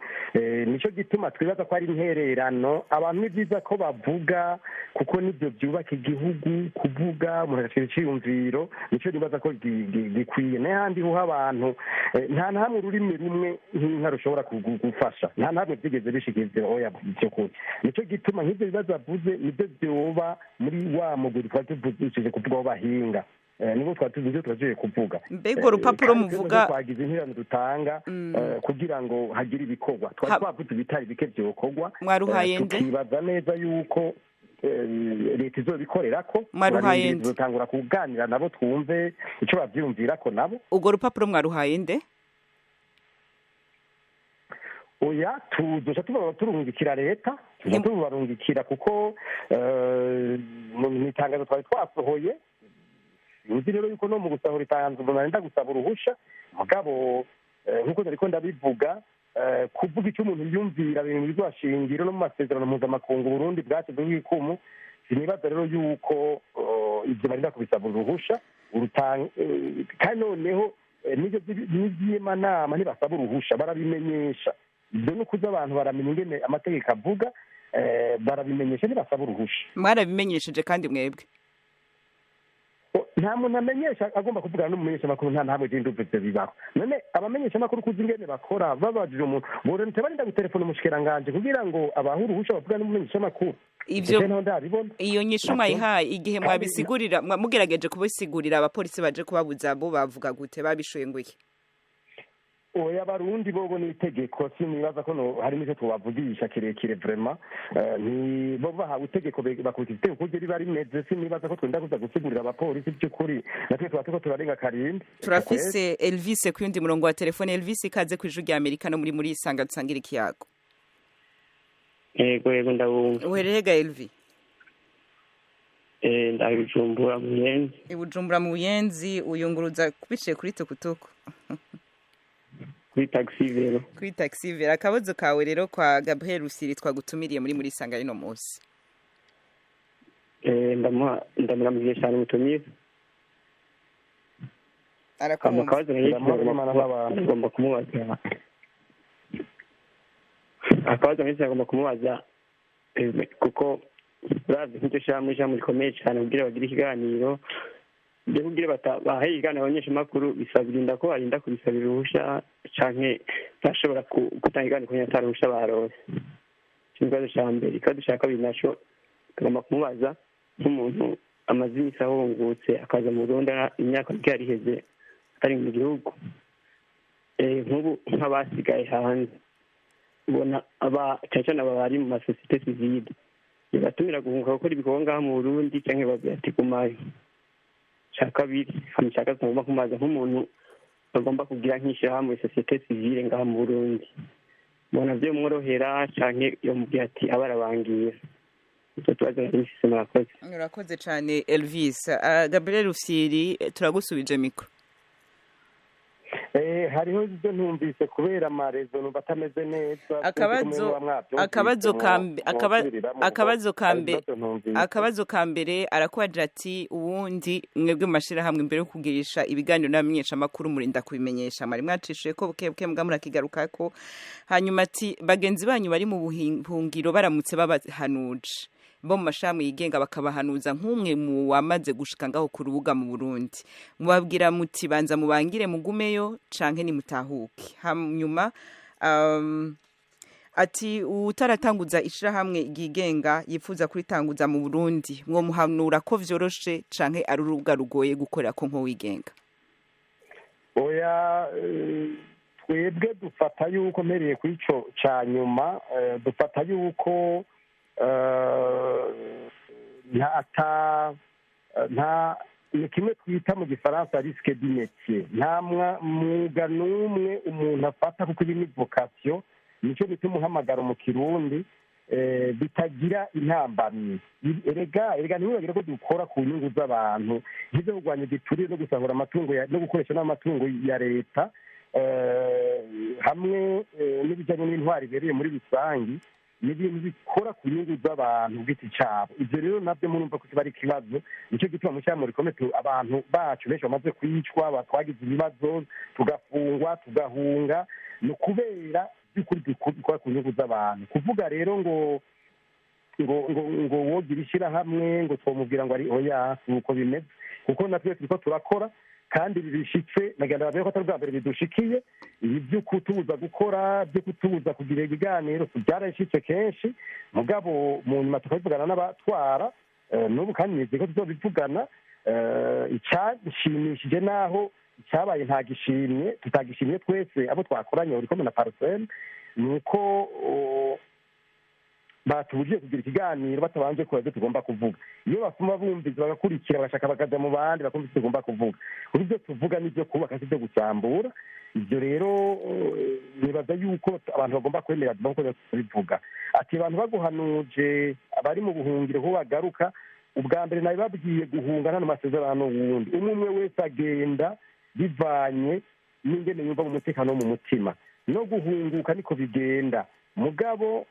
nicyo gituma twibaza ko ari intererano. Abantu ni byiza ko bavuga, kuko nibyo byubaka igihugu, kuvuga umuntu agashira iciyumviro, nicyo nibaza ko gikwiye. N'ahandi ho abantu nta na hamwe ururimi rumwe nk'inka rushobora gufasha, nta na hamwe byigeze bishikiriza oya by'ukuri. Nicyo gituma nk'ibyo bibazo avuze nibyo byoba muri wa mugwi twari tuvugishije kuvuga aho bahinga, nibwo twatuvuze turagiye kuvuga. Mbega urupapuro muvuga twagize intererano dutanga kugira ngo hagire ibikorwa, twari twavuze ibitari bike byokorwa, mwaruhaye nde? Tukibaza neza yuko leta izobikorerako, mwaruhaye nde? Tuzotangura kuganira nabo twumve ico bavyumvirako nabo. Urwo rupapuro mwaruhaye nde? Oya, tuzoca turungikira leta, tuzoca tubarungikira kuko mu itangazo twari twasohoye. Uzi rero yuko no mu gusahura itangazo umuntu arenda gusaba uruhusha, mugabo nkuko nariko ndabivuga, kuvuga icyo umuntu yumvira ibintu bizashingiro no mu masezerano mpuzamakungu Burundi bwashyizeho ikumu, sinibaza rero yuko ibyo barinda kubisaba uruhusha. Kandi noneho n'ibyo n'iby'amanama ntibasaba uruhusha, barabimenyesha. Ibyo ni ukuza abantu baramenya ingene amategeko avuga, barabimenyesha, ntibasaba uruhusha. Mwarabimenyesheje kandi mwebwe? Nta muntu amenyesha agomba kuvugana n'umumenyeshamakuru, nta ntamwe je ndumva ivyo bibaho. None abamenyeshamakuru kuzi ingene bakora, babajije umuntu borente barinda gutelefona umushikiranganji kugira ngo abahe uruhusha bavuga n'umumenyeshamakuru. Ivyo iyo nyishu mwayihaye igihe mwabisigurira, mugerageje kubisigurira abapolisi baje kubabuza, bo bavuga gute, babishuye ngo iki? Oya, abarundi bobo ni itegeko, sinibaza ko harimo icyo tubavugisha kirekire vraiment. Bo bahawe itegeko bakurikiza itegeko uko riba rimeze, sinibaza ko twenda kuza gusigurira abapolisi by'ukuri, natwe tuba turiko turarenga karindwi. Turafise Elvis ku yundi murongo wa telefone. Elvis, ikaze ku Ijwi rya Amerika no muri Isanga dusangira ikiyago. Yego yego, ndabumva. Uhererega Elvi? Ndabijumbura mu Buyenzi. Ibujumbura mu Buyenzi, uyunguruza biciye kuri tukutuku? Kuri taxi vero. Kuri taxi vero. Akabazo kawe rero kwa Gabriel Rufyiri twagutumiriye muri Isanga rino munsi. Ndamuramukije cyane mutumire. Arakumva. Agomba kumubaza. Akabazo nk'iki agomba kumubaza kuko uravye nk'iryo shirahamwe rikomeye cane kugira bagire ikiganiro, ibyo kugira bahe ikiganiro abanyeshamakuru bisabirinda ko barinda kubisabira uruhusha canke bashobora gutanga ikiganiro kugira ata ruhusha baronse. Ico ni ikibazo ca mbere. Ikibazo ca kabiri naco tugomba kumubaza nk'umuntu amaze imisi ahungutse akaza mu Burundi imyaka mike yariheze atari mu gihugu, nk'ubu nk'abasigaye hanze ubona aba cyane cyane aba bari mu masosiyete sivile bibatumira guhunga gukora ibikorwa ngaha mu Burundi canke babwira ati gumayo. Ca kabiri hama ica gatatu agomba kumubaza nk'umuntu bagomba kugira nk'ishirahamwe sosiyete sivile ngaha mu Burundi, ubona vyomworohera canke yomubwira ati abarabangira. Icyo kibazo nari mfise, murakoze. Urakoze cane Elvis. Gabriel Rufyiri, turagusubije mikro. Hariho ibyo ntumvise kubera amarezo numva atameze neza. Akabazo ka mbere arakubaza ati ubundi mwebwe mu mashirahamwe imbere yo kugirisha ibiganiro n'abamenyeshamakuru murinda kubimenyesha, mwari mwacishuye ko buke buke mbwa murakigarukako. Hanyuma ati bagenzi banyu bari mu buhungiro baramutse babahanuje bo mu mashirahamwe yigenga bakabahanuza nk'umwe mu wamaze gushika ngaho ku rubuga mu Burundi, mubabwira muti banza mubangire mugumeyo canke nimutahuke. Hanyuma ati utaratanguza ishirahamwe ryigenga yifuza kuritanguza mu Burundi, mwo muhanura ko vyoroshe canke ari urubuga rugoye gukorera ko nko wigenga? Oya, twebwe dufata yuko mpereye kuri ico ca nyuma, dufata yuko nta ni kimwe twita mu gifaransa risque du métier. Nta mwuga n'umwe umuntu afata kuko ibi ni vocation, nico bita umuhamagaro mu Kirundi, bitagira intambamyi. Erega ntiwibagire ko dukora ku nyungu z'abantu, nk'ivyo kurwanya igiturire no gusahura amatungo no gukoresha n'amatungo ya leta, hamwe n'ibijanye n'intwari ibereye muri rusangi, ni ibintu bikora ku nyungu z'abantu bw'iti cabo. Ivyo rero navyo murumva ko kiba ari ikibazo. Nico gituma mu ishyirahamwe rikomeye abantu bacu benshi bamaze kwicwa, twagize ibibazo tugafungwa tugahunga, ni ukubera by'ukuri dukora ku nyungu z'abantu. Kuvuga rero ngo ngo ngo ngo wogira ishyirahamwe ngo twomubwira ngo ari oya, si uko bimeze, kuko natwe turiko turakora kandi ibi bishitse nagenda babwira ko atari ubwa mbere bidushikiye. Ibi byo kutubuza gukora, byo kutubuza kugira ibiganiro byarashitse kenshi, mugabo mu nyuma tukabivugana n'abatwara, n'ubu kandi nizeye ko tuzobivugana. Icashimishije naho icyabaye ntagishimye, tutagishimye twese abo twakoranye Olucome na Parsem, ni uko batubujije kugira ikiganiro batabanje kubaza ibyo tugomba kuvuga. Iyo bafuma bumvise bagakurikira bagashaka bakaja mu bandi bakumva ivyo tugomba kuvuga, kuko ivyo tuvuga n'ivyo kubaka si ivyo gusambura. Ivyo rero nibaza yuko abantu bagomba kwemera bivuga ati abantu baguhanuje abari mu buhungiro ko bagaruka. Ubwa mbere nabibabwiye guhunga nta masezerano wundi, umwe umwe wese agenda bivanye n'ingene yumva mu mutekano wo mu mutima, no guhunguka niko bigenda. Mugabo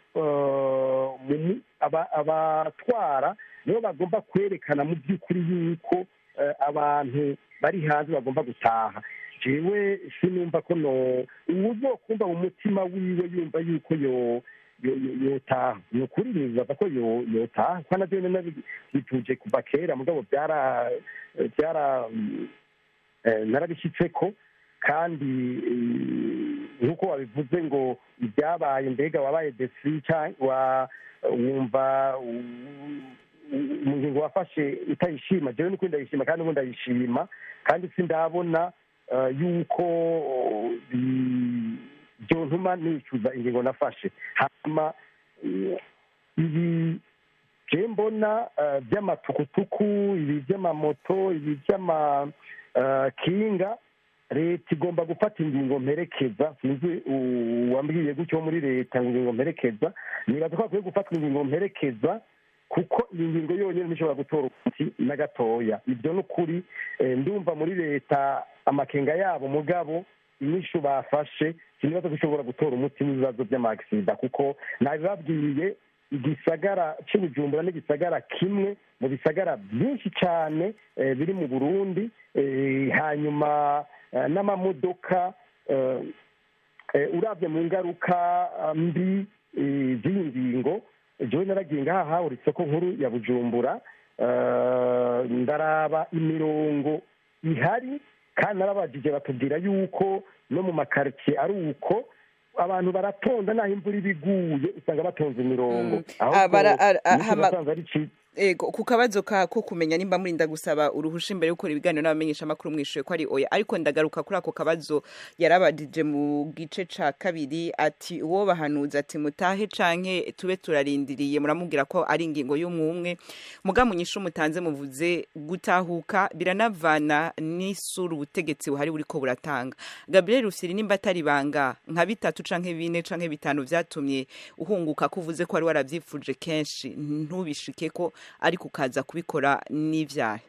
abatwara nibo bagomba kwerekana mu by'ukuri yuko abantu bari hanze bagomba gutaha. Jewe sinumva ko no uwuzokumva mu mutima wiwe yumva yuko yotaha, ni ukuri nibaza ko yotaha, kuko navyo nabituje kuva kera, mugabo byara narabishitseko. Kandi nk'uko wabivuze ngo ibyabaye mbega wabaye desi wumva ingingo wafashe utayishima, jewe nuko ndayishima kandi ubu ndayishima, kandi sindabona yuko byontuma nicuza ingingo nafashe. Hama ibi je mbona by'amatukutuku, ibi by'amamoto, ibi by'amakinga, leta igomba gufata ingingo mperekeza. Sinzi uwambwiye gutyo muri leta ngo ingingo mperekeza, nibaza ko hakwiye gufatwa ingingo mperekeza, kuko iyi ngingo yonyine ntishobora gutora umuti na gatoya. Ibyo ni ukuri, ndumva muri leta amakenga yabo, mugabo Inyishu bafashe sinibaza ko ishobora gutora umuti w'ibibazo by'amagisida, kuko nabibabwiye, igisagara cy'Ubujumbura n'igisagara kimwe mu bisagara byinshi cyane biri mu Burundi. Hanyuma n'amamodoka, urabye mu ngaruka mbi z'iyi ngingo, jewe naragiye ngaha hahora isoko nkuru ya Bujumbura, ndaraba imirongo ihari, kandi narabajije batubwira yuko no mu makaritsiye ari uko, abantu baratonda, naho imvura iba iguye usanga batonze imirongo. Ahubwo ari ciza. Ego, ku kabazo ka ko kumenya nimba murinda gusaba uruhusha imbere yo gukora ibiganiro n'abamenyesha makuru, mwishuye ko ari oya, ariko ndagaruka kuri ako kabazo yarabadije mu gice ca kabiri, ati uwo bahanuza ati mutahe canke tube turarindiriye, muramubwira ko ari ingingo y'umwumwe. Muga munyishu mutanze muvuze gutahuka biranavana n'isura ubutegetsi buhari buriko buratanga. Gabriel Rufyiri, nimba atari banga, nka bitatu canke bine canke bitanu vyatumye uhunguka, kuvuze ko wari waravyifuje kenshi ntubishike ko, ariko ukaza kubikora, n'ivyahe?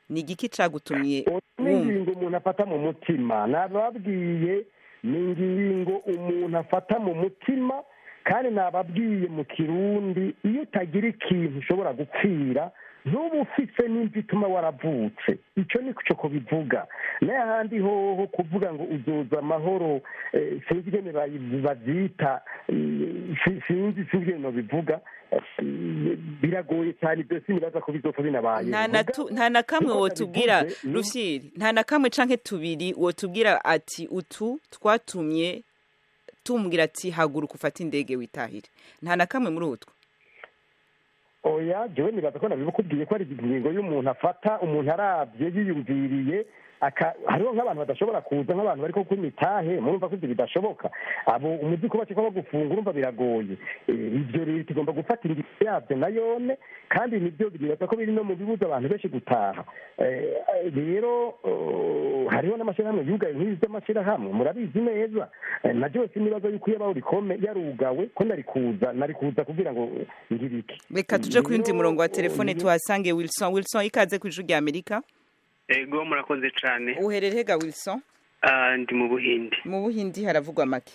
Ni igiki cagutumye? Ni ingingo umuntu afata mu mutima. Nababwiye, ni ingingo umuntu afata mu mutima, kandi nababwiye mu Kirundi, iyo utagira ikintu ushobora gupfira, ntuba ufise n'imvi ituma waravutse. Icyo ni cyo kubivuga. N'ahandi hoho kuvuga ngo uzoza amahoro, sinzi ingene bavyita, sinzi ingene bivuga, biragoye cyane. Ibyo sinibaza ko bizopfa binabaye. Nta na kamwe wotubwira, Rufyiri, nta na kamwe canke tubiri wotubwira ati utu twatumye tumbwira ati haguruka ufate indege witahire? Nta na kamwe muri utwo? Oya, jewe nibaza ko nabibukubwiye ko ari ingingo y'umuntu afata, umuntu arabye yiyumviriye. Hariho nk'abantu badashobora kuza, nk'abantu bariko ku mitahe, murumva ko ivyo bidashoboka. Abo umuzi ko bacika bagufunga, urumva biragoye. Ivyo rero tugomba gufata ingingo yavyo nayone, kandi nibyo nibaza ko biri no mu bibuza abantu benshi gutaha. Rero hariho n'amashirahamwe yugaye, nk'ibi vy'amashirahamwe murabizi neza. Na jewe sinibaza yuko iyo Olucome yarugawe ko nari kuza kugira ngo ngirike. Reka tuje ku yundi murongo wa telefone, tuhasange Wilson. Wilson, ikaze kw'Ijwi rya Amerika. Ego, murakoze cyane. Uherere ga, Wilson? Ndi mu Buhindi. Mu Buhindi haravugwa make?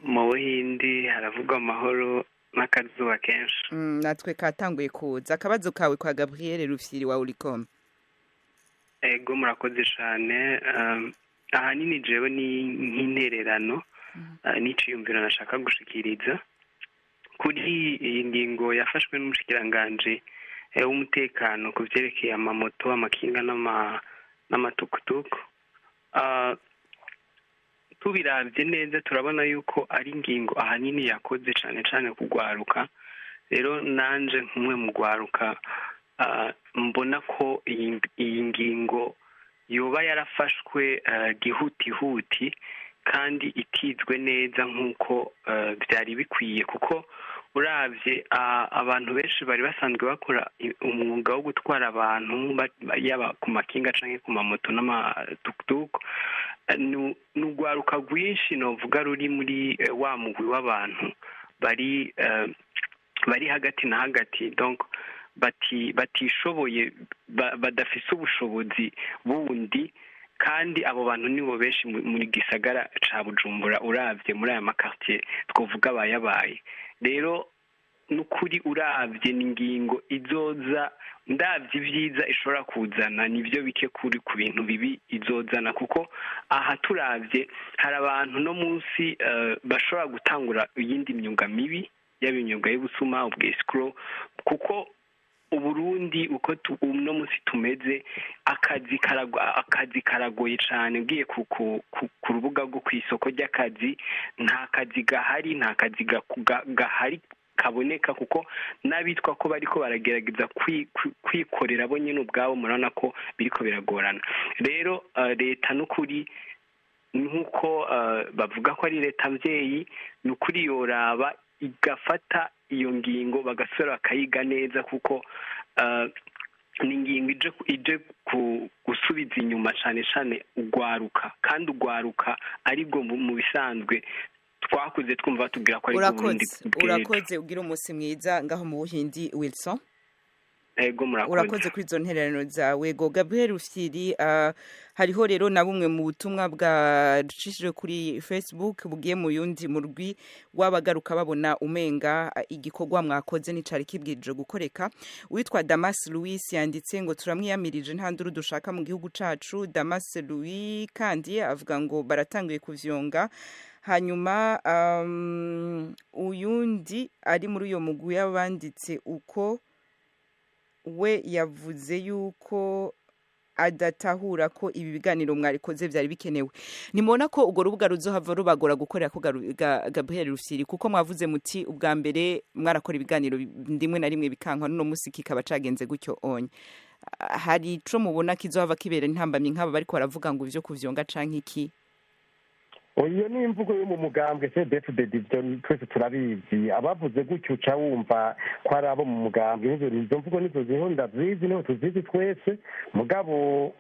Mu Buhindi haravugwa amahoro n'akazuba kenshi. Natwe katanguye kuza. Akabazo kawe kwa Gabriel Rufyiri wa Olucome. Ego, murakoze cyane. Ahanini jewe ni nk'intererano n'iciyumviro nashaka gushikiriza kuri iyi ngingo yafashwe n'umushikiranganji w'umutekano ku vyerekeye amamoto, amakinga n'amatukutuku. Tubiravye neza, turabona yuko ari ingingo ahanini yakoze cane cane kugwaruka. Rero nanje nk'umwe mu gwaruka, mbona ko iyi ngingo yoba yarafashwe gihutihuti kandi itizwe neza nk'uko byari bikwiye, kuko uravye abantu benshi bari basanzwe bakora umwuga wo gutwara abantu, yaba ku makinga canke ku mamoto n'amatukutuku, ni urwaruka rwinshi novuga ruri muri wa mugwi w'abantu bari hagati na hagati, donc batishoboye, badafise ubushobozi bundi. Kandi abo bantu nibo benshi muri gisagara ca Bujumbura, uravye muri aya makartier twovuga abayabaye. Rero nukuri uravye, ni ingingo izoza, ndavye ibyiza ishobora kuzana nibyo bike kuri ku bintu bibi izozana, kuko aha turavye hari abantu no munsi bashobora gutangura iyindi myuga mibi, yaba imyuga y'ubusuma, ubwescroc, kuko Uburundi uko uno munsi tumeze, akazi karagoye cyane. Ugiye ku rubuga rwo ku isoko ry'akazi, nta kazi gahari, nta kazi gahari kaboneka, kuko n'abitwa ko bariko baragerageza kwikorera bo nyine ubwabo, murabona ko biriko biragorana. Rero leta n'ukuri, nk'uko bavuga ko ari leta mvyeyi, ni ukuri yoraba igafata iyo ngingo, bagasubira bakayiga neza, kuko ni ingingo ije gusubiza inyuma cyane cyane ugwaruka, kandi ugwaruka aribwo mu bisanzwe twakuze twumva batubwira ko ari Burundi. Urakoze, urakoze, ugira umunsi mwiza ngaho mu Buhindi, Wilson. Ego, murakoze. Urakoze kuri izo ntererano zawe. Go Gabriel Rufyiri, hariho rero na bumwe mu butumwa bwacishijwe kuri Facebook bugiye mu yundi murwi w'abagaruka babona umenga igikorwa mwakoze nicari kibwirije gukoreka. Uwitwa Damas Louis yanditse ngo turamwiyamirije, nta nduru dushaka mu gihugu cacu. Damas Louis kandi avuga ngo baratanguye kuvyonga. Hanyuma uyundi ari muri uyo mugwi y'abanditse uko we yavuze yuko adatahura ko ibi biganiro mwarikoze byari bikenewe. Nimubona ko urwo rubuga ruzohava rubagora gukorera ko, Gabriel Rufyiri, kuko mwavuze muti ubwa mbere mwarakora ibiganiro ndimwe na rimwe bikankwa, n'uno musi kikaba cagenze gutyo onye. Hari ico mubona kizohava kibera intambamyi nk'aba bariko baravuga ngo ivyo kuvyonga canke iki? Iyo ni imvugo yo mu mugambwe CNDD-FDD, ibyo twese turabizi. Abavuze gutyo uca wumva ko ari abo mu mugambwe. Izo mvugo nizo ziriho, ndazizi, niho tuzizi twese. Mugabo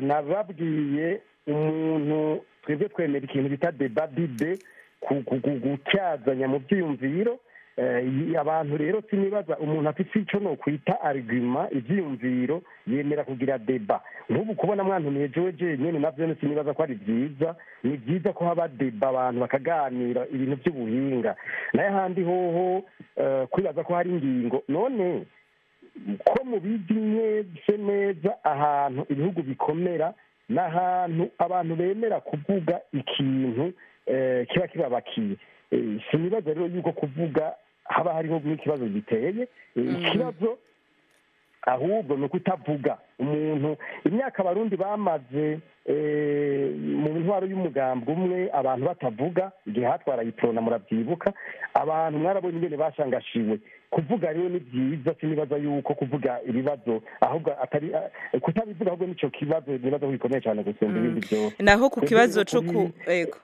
nababwiye umuntu, twebwe twemera ikintu bita débat d'idées, gutyazanya mu byiyumviro. Abantu rero sinibaza umuntu afite icyo no kwita argument, ibyiyumviro, yemera kugira débat. Nk'ubu kubona mwantumiye jewe jenyine, navyo sinibaza ko ari byiza. Ni byiza ko haba débat, abantu bakaganira ibintu by'ubuhinga. Nayo ahandi hoho kwibaza ko hari ingingo, none ko mubizi mwese neza, ahantu ibihugu bikomera n'ahantu abantu bemera kuvuga ikintu kiba kibabakiye. Sinibaza rero yuko kuvuga haba hariho n'ikibazo giteye ikibazo, ahubwo ni ukutavuga. Umuntu imyaka Abarundi bamaze mu ntwaro y'umugambwe umwe, abantu batavuga, igihe hatwara Iprona murabyibuka, abantu mwarabonye ingene bashangashiwe. Kuvuga rero ni byiza, sinibaza yuko kuvuga ibibazo, ahubwo atari kutabivuga, ahubwo nico kibazo nibaza ko gikomeye cyane gusumba ibindi byose. Naho ku kibazo co ku ego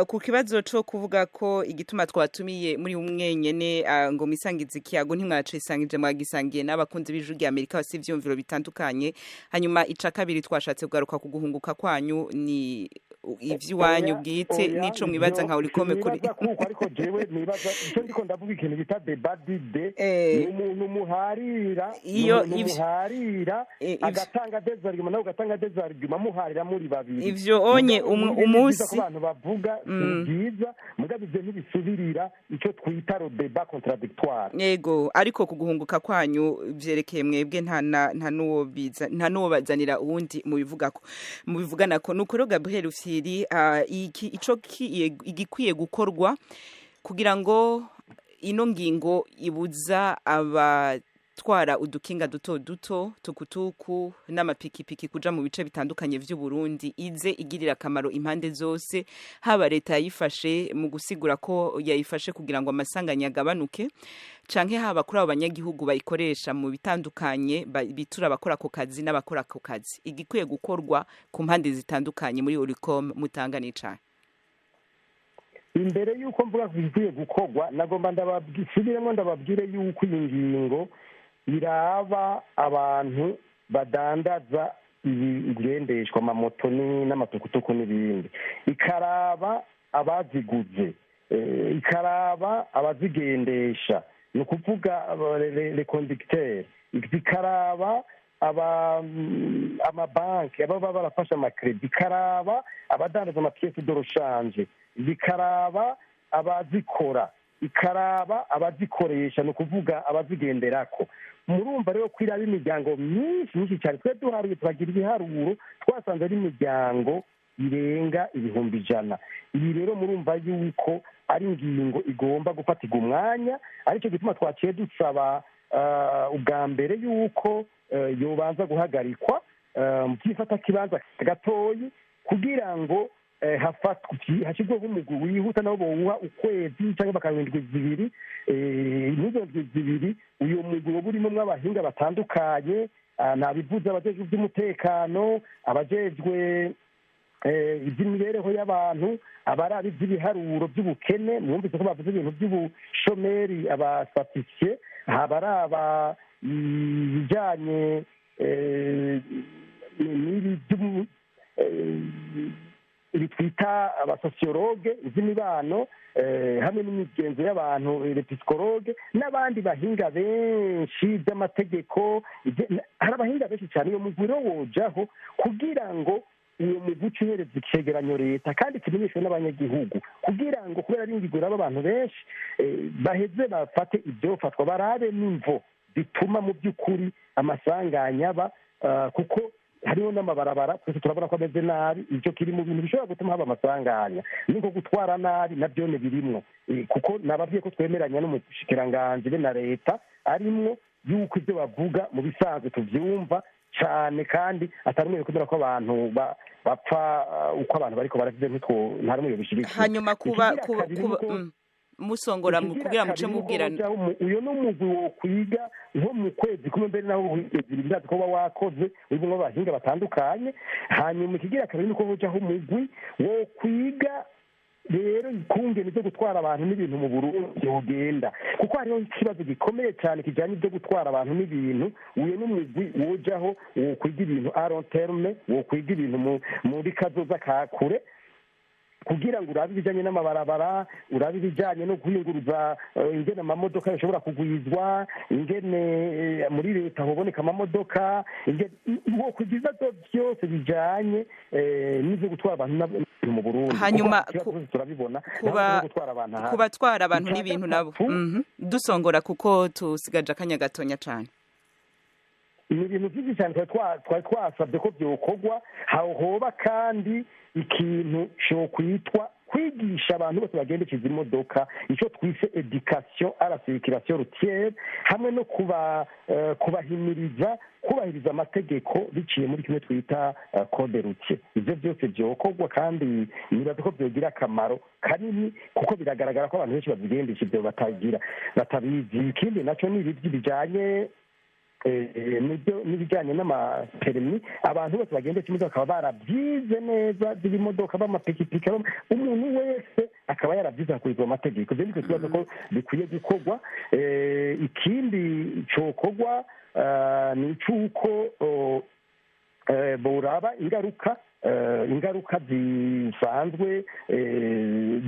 ku kibazo co kuvuga ko igituma twatumiye muri umwenyene ngo misangize ikiyago, ntimwacisangije, mwagisangiye n'abakunzi b'Ijwi rya Amerika bafise ivyiyumviro bitandukanye. Hanyuma ica kabiri, twashatse kugaruka ku guhunguka kwanyu, ni ivy'iwanyu bwite n'ico mwibaza nka Olucome kuri Kuko ariko jewe nibaza icyo ndiko ndavuga, ikintu bita débat d'idées, ni umuntu muharira, Iyo umuntu muharira agatanga des arguments, nawe ugatanga des arguments, muharira muri babiri. Ivyo onye Mugabo ni byiza umunsi ko abantu bavuga, ni byiza, mugabo ivyo ntibisubirira icyo twita le débat contradictoire. Yego, ariko ku guhunguka kwanyu vyerekeye mwebwe, nta nuwo biza, nta nuwo bazanira uwundi mubivugako, mubivuganako. Nuko rero Gabriel Rufyiri, iki ico igikwiye gukorwa kugira ngo ino ngingo ibuza abatwara udukinga duto duto, tukutuku n'amapikipiki kuja mu bice bitandukanye vy'u Burundi ize igirira akamaro impande zose, haba leta yayifashe mu gusigura ko yayifashe kugira ngo amasanganya agabanuke, canke haba kuri abo banyagihugu bayikoresha mu bitandukanye, bitura abakora ako kazi n'abakora ako kazi, igikwiye gukorwa ku mpande zitandukanye muri Olucome mutanga n'icane? Imbere y'uko mvuga ko ibikwiye gukorwa, nagomba ndabasubiremo, ndababwire yuko iyi ngingo iraba abantu badandaza ibigendeshwa, amamoto n'amatukutuku n'ibindi, ikaraba abaziguze, ikaraba abazigendesha, ni ukuvuga les conducteurs, ikaraba amabanki ababa barafashe ama crédits, ikaraba abadandaza ama pièces de rechange, zikaraba abazikora, ikaraba abazikoresha, ni ukuvuga abazigenderako. Murumva rero ko iraba imiryango myinshi myinshi cyane. Twe duharuye, tukagira ibiharuro, twasanze ari imiryango irenga 100,000. Ibi rero murumva yuko ari ingingo igomba gufatirwa umwanya, aricyo gituma twaciye dusaba ubwa mbere yuko yobanza guhagarikwa byifata kibanza gatoyi, kugira ngo hashyirweho umugwi wihuta, nabo bowuha ukwezi cyangwa bakaba indwi 2. N'izo ndwi 2 uyu mugwi woba urimo mw'abahinga batandukanye, nabivuze, abajejwe iby'umutekano, abajejwe iby'imibereho y'abantu, abaraba iby'ibiharuro by'ubukene, mwumvise ko bavuze ibintu by'ubushomeri, abasatisiye, abaraba ibijyanye n'ibi ibi twita abasosiyologe z'imibano, hamwe n'imigenzo y'abantu psychologue, n'abandi bahinga benshi by'amategeko. Hari abahinga benshi cyane. Iyo mugwi rero wojaho kugira ngo uwo mugwi uce uhereza icegeranyo leta kandi kimenyeshwe n'abanyagihugu, kugira ngo kubera ari ingingo iraba abantu benshi, baheze bafate ibyofatwa, barabe n'imvo bituma mu by'ukuri amasanganya aba, kuko hariho n'amabarabara twese turabona ko ameze nabi. Icyo kiri mu bintu bishobora gutuma haba amasanganya, niko gutwara nabi nabyo ni birimwo, kuko nababwiye ko twemeranya n'umushikiranganji be na leta arimwo yuko ibyo bavuga mu bisanzwe tuvyumva cane, kandi atari umwe kubera ko abantu bapfa uko abantu bariko baravuze ntitwo nta rumwe yobishigikiye. Hanyuma kuba musongora kugira muce mubwirana, uyo n'umugwi wo kwiga nko mu kwezi kumwe mbere naho ibirazi ko wakoze urimo abahinga batandukanye. Hanyuma ikigira kabiri nuko bujaho umugwi wo kwiga rero ikungene byo gutwara abantu n'ibintu mu Burundi ugenda, kuko hariho ikibazo gikomeye cyane kijyanye ibyo gutwara abantu n'ibintu. Uyo n'umugwi wojaho wo kwiga ibintu a long terme, wo kwiga ibintu muri kazoza ka kure, kugira ngo urabe ibijyanye n'amabarabara, urabe ibijyanye no guhinguruza, ingene amamodoka yashobora kugwizwa, ingene muri leta hoboneka amamodoka, wo kugira ibibazo byose bijyanye n'ibyo gutwara abantu n'ibintu mu Burundi. Hanyuma turabibona kubatwara abantu n'ibintu nabo dusongora kuko tusigaje akanya gatonya cyane. Ni ibintu byinshi cyane twari twasabye ko byokorwa. Hoba kandi ikintu cyo kwitwa kwigisha abantu bose bagendesha imodoka, icyo twise education à la circulation routière, hamwe no kubahimiriza kubahiriza amategeko biciye muri kimwe twita code routier. Ibyo byose byokorwa kandi nibaza ko byogira akamaro kanini, kuko biragaragara ko abantu benshi babigendesha ibyo batagira batabizi. Ikindi nacyo ni ibi bijyanye n'ibijyanye n'amaperimi, abantu bose bagendesha imodoka bakaba barabyize neza z'imodoka, b'amapikipiki, umuntu wese akaba yarabyize hakurikizwa amategeko. Ibyo nitwe tubaza ko bikwiye gukorwa. Ikindi cyokorwa ni icy'uko boraba ingaruka zisanzwe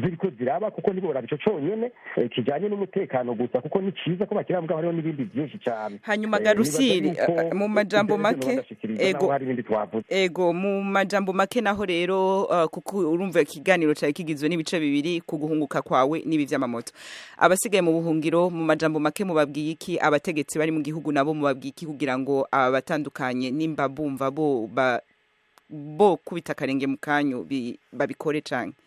ziriko ziraba, kuko ntiboraba ico conyene kijanye n'umutekano gusa, kuko ni ciza ko bakira mugabo hariho n'ibindi byinshi cyane. Hanyuma Garusiri, mu majambo make, ego hari ibindi twavuze. Ego mu majambo make naho rero, kuko urumva ikiganiro cyawe kigizwe n'ibice bibiri, ku guhunguka kwawe n'ibi vy'amamoto. Abasigaye mu buhungiro mu majambo make mubabwiye iki? Abategetsi bari mu gihugu nabo mubabwiye iki kugira ngo abatandukanye nimba bumva bo bo kubita akarenge mu kanyu babikore canke?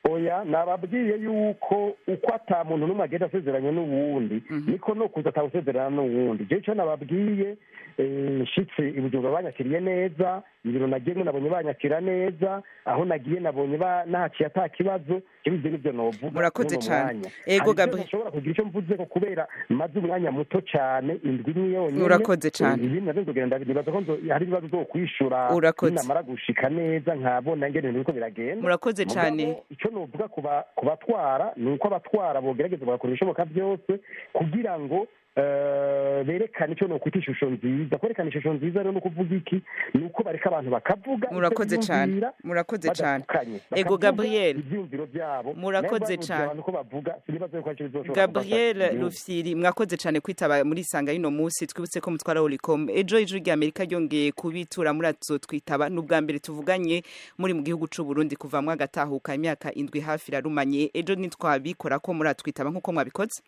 Oya, nababwiye yuko uko ata muntu n'umwe agenda asezeranye n'uwundi, niko no kuza atawusezerana n'uwundi. Jewe ico nababwiye, nshitse i Bujumbura banyakiriye neza, ibiro nagiyemwo nabonye banyakira neza, aho nagiye nabonye nahaciye ata kibazo. Ibyo nivyo novuga. Murakoze cane. Ego Gabriel, nshobora kugira ico mvuze ko kubera maze umwanya muto cane, indwi imwe yonyene. Murakoze cane. Ibindi navyo nzogenda nibaza ko hari ibibazo uzokwishura ninamara gushika neza nkabona ingene ibintu biriko biragenda. Murakoze cane. Ico novuga kubatwara ni uko abatwara bogerageza bagakora ibishoboka byose kugira ngo berekane icyo nokwita ishusho nziza. Kwerekana ishusho nziza rero no kuvuga iki, ni uko bareka abantu bakavuga. Murakoze cyane, murakoze cyane. Ego Gabriel, ibyumviro byabo. Murakoze cyane. Abantu ko bavuga sinibaza yuko aricyo bizoshobora. Gabriel Rufyiri, mwakoze cyane kwitaba muri Sanga y'ino munsi. Twibutse ko mutwara Olicom ejo ijwi rya Amerika ryongeye kubitura muratso twitaba. N'ubwa mbere tuvuganye muri mu gihugu c'u Burundi kuva mwagatahuka imyaka 7 hafi irarumanye. Ejo nitwabikora ko muratwitaba nkuko mwabikoze.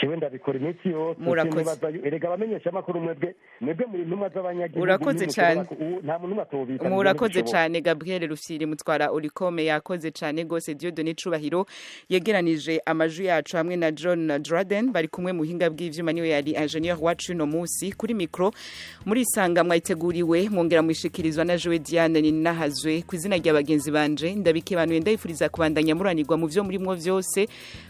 Jewe ndabikora iminsi yose. Murakoze. Erega abamenyesha amakuru mwebwe muri ntumwa z'abanyagihugu. Urakoze cyane. Nta muntu n'umwe atobita. Murakoze cyane Gabriel Rufyiri mutwara Olicom, yakoze cyane gose. Dieudonné Cubahiro yegeranije amajwi yacu hamwe na John Draden bari kumwe mu hinga bw'ivyuma, niwe yari ingénieur wacu no munsi kuri micro. Muri Sanga mwayiteguriwe mwongera mwishikirizwa na Joe Diane Ninahazwe. Ku izina rya bagenzi banje ndabikebanuye, ndayifuriza kubandanya muranirwa mu vyo muri mwo vyose.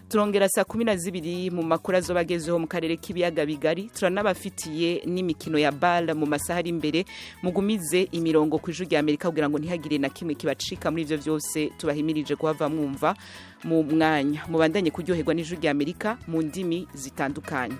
Turongera saa 12 mu makuru azobagezeho mu karere k'ibiyaga bigari. Turanabafitiye n'imikino ya BAL mu masaha ari imbere. Mugumize imirongo ku ijwi rya Amerika kugira ngo ntihagire na kimwe kibacika muri ivyo vyose tubahimirije kuhava mwumva mu mwanya. Mubandanye kuryoherwa n'ijwi rya Amerika mu ndimi zitandukanye.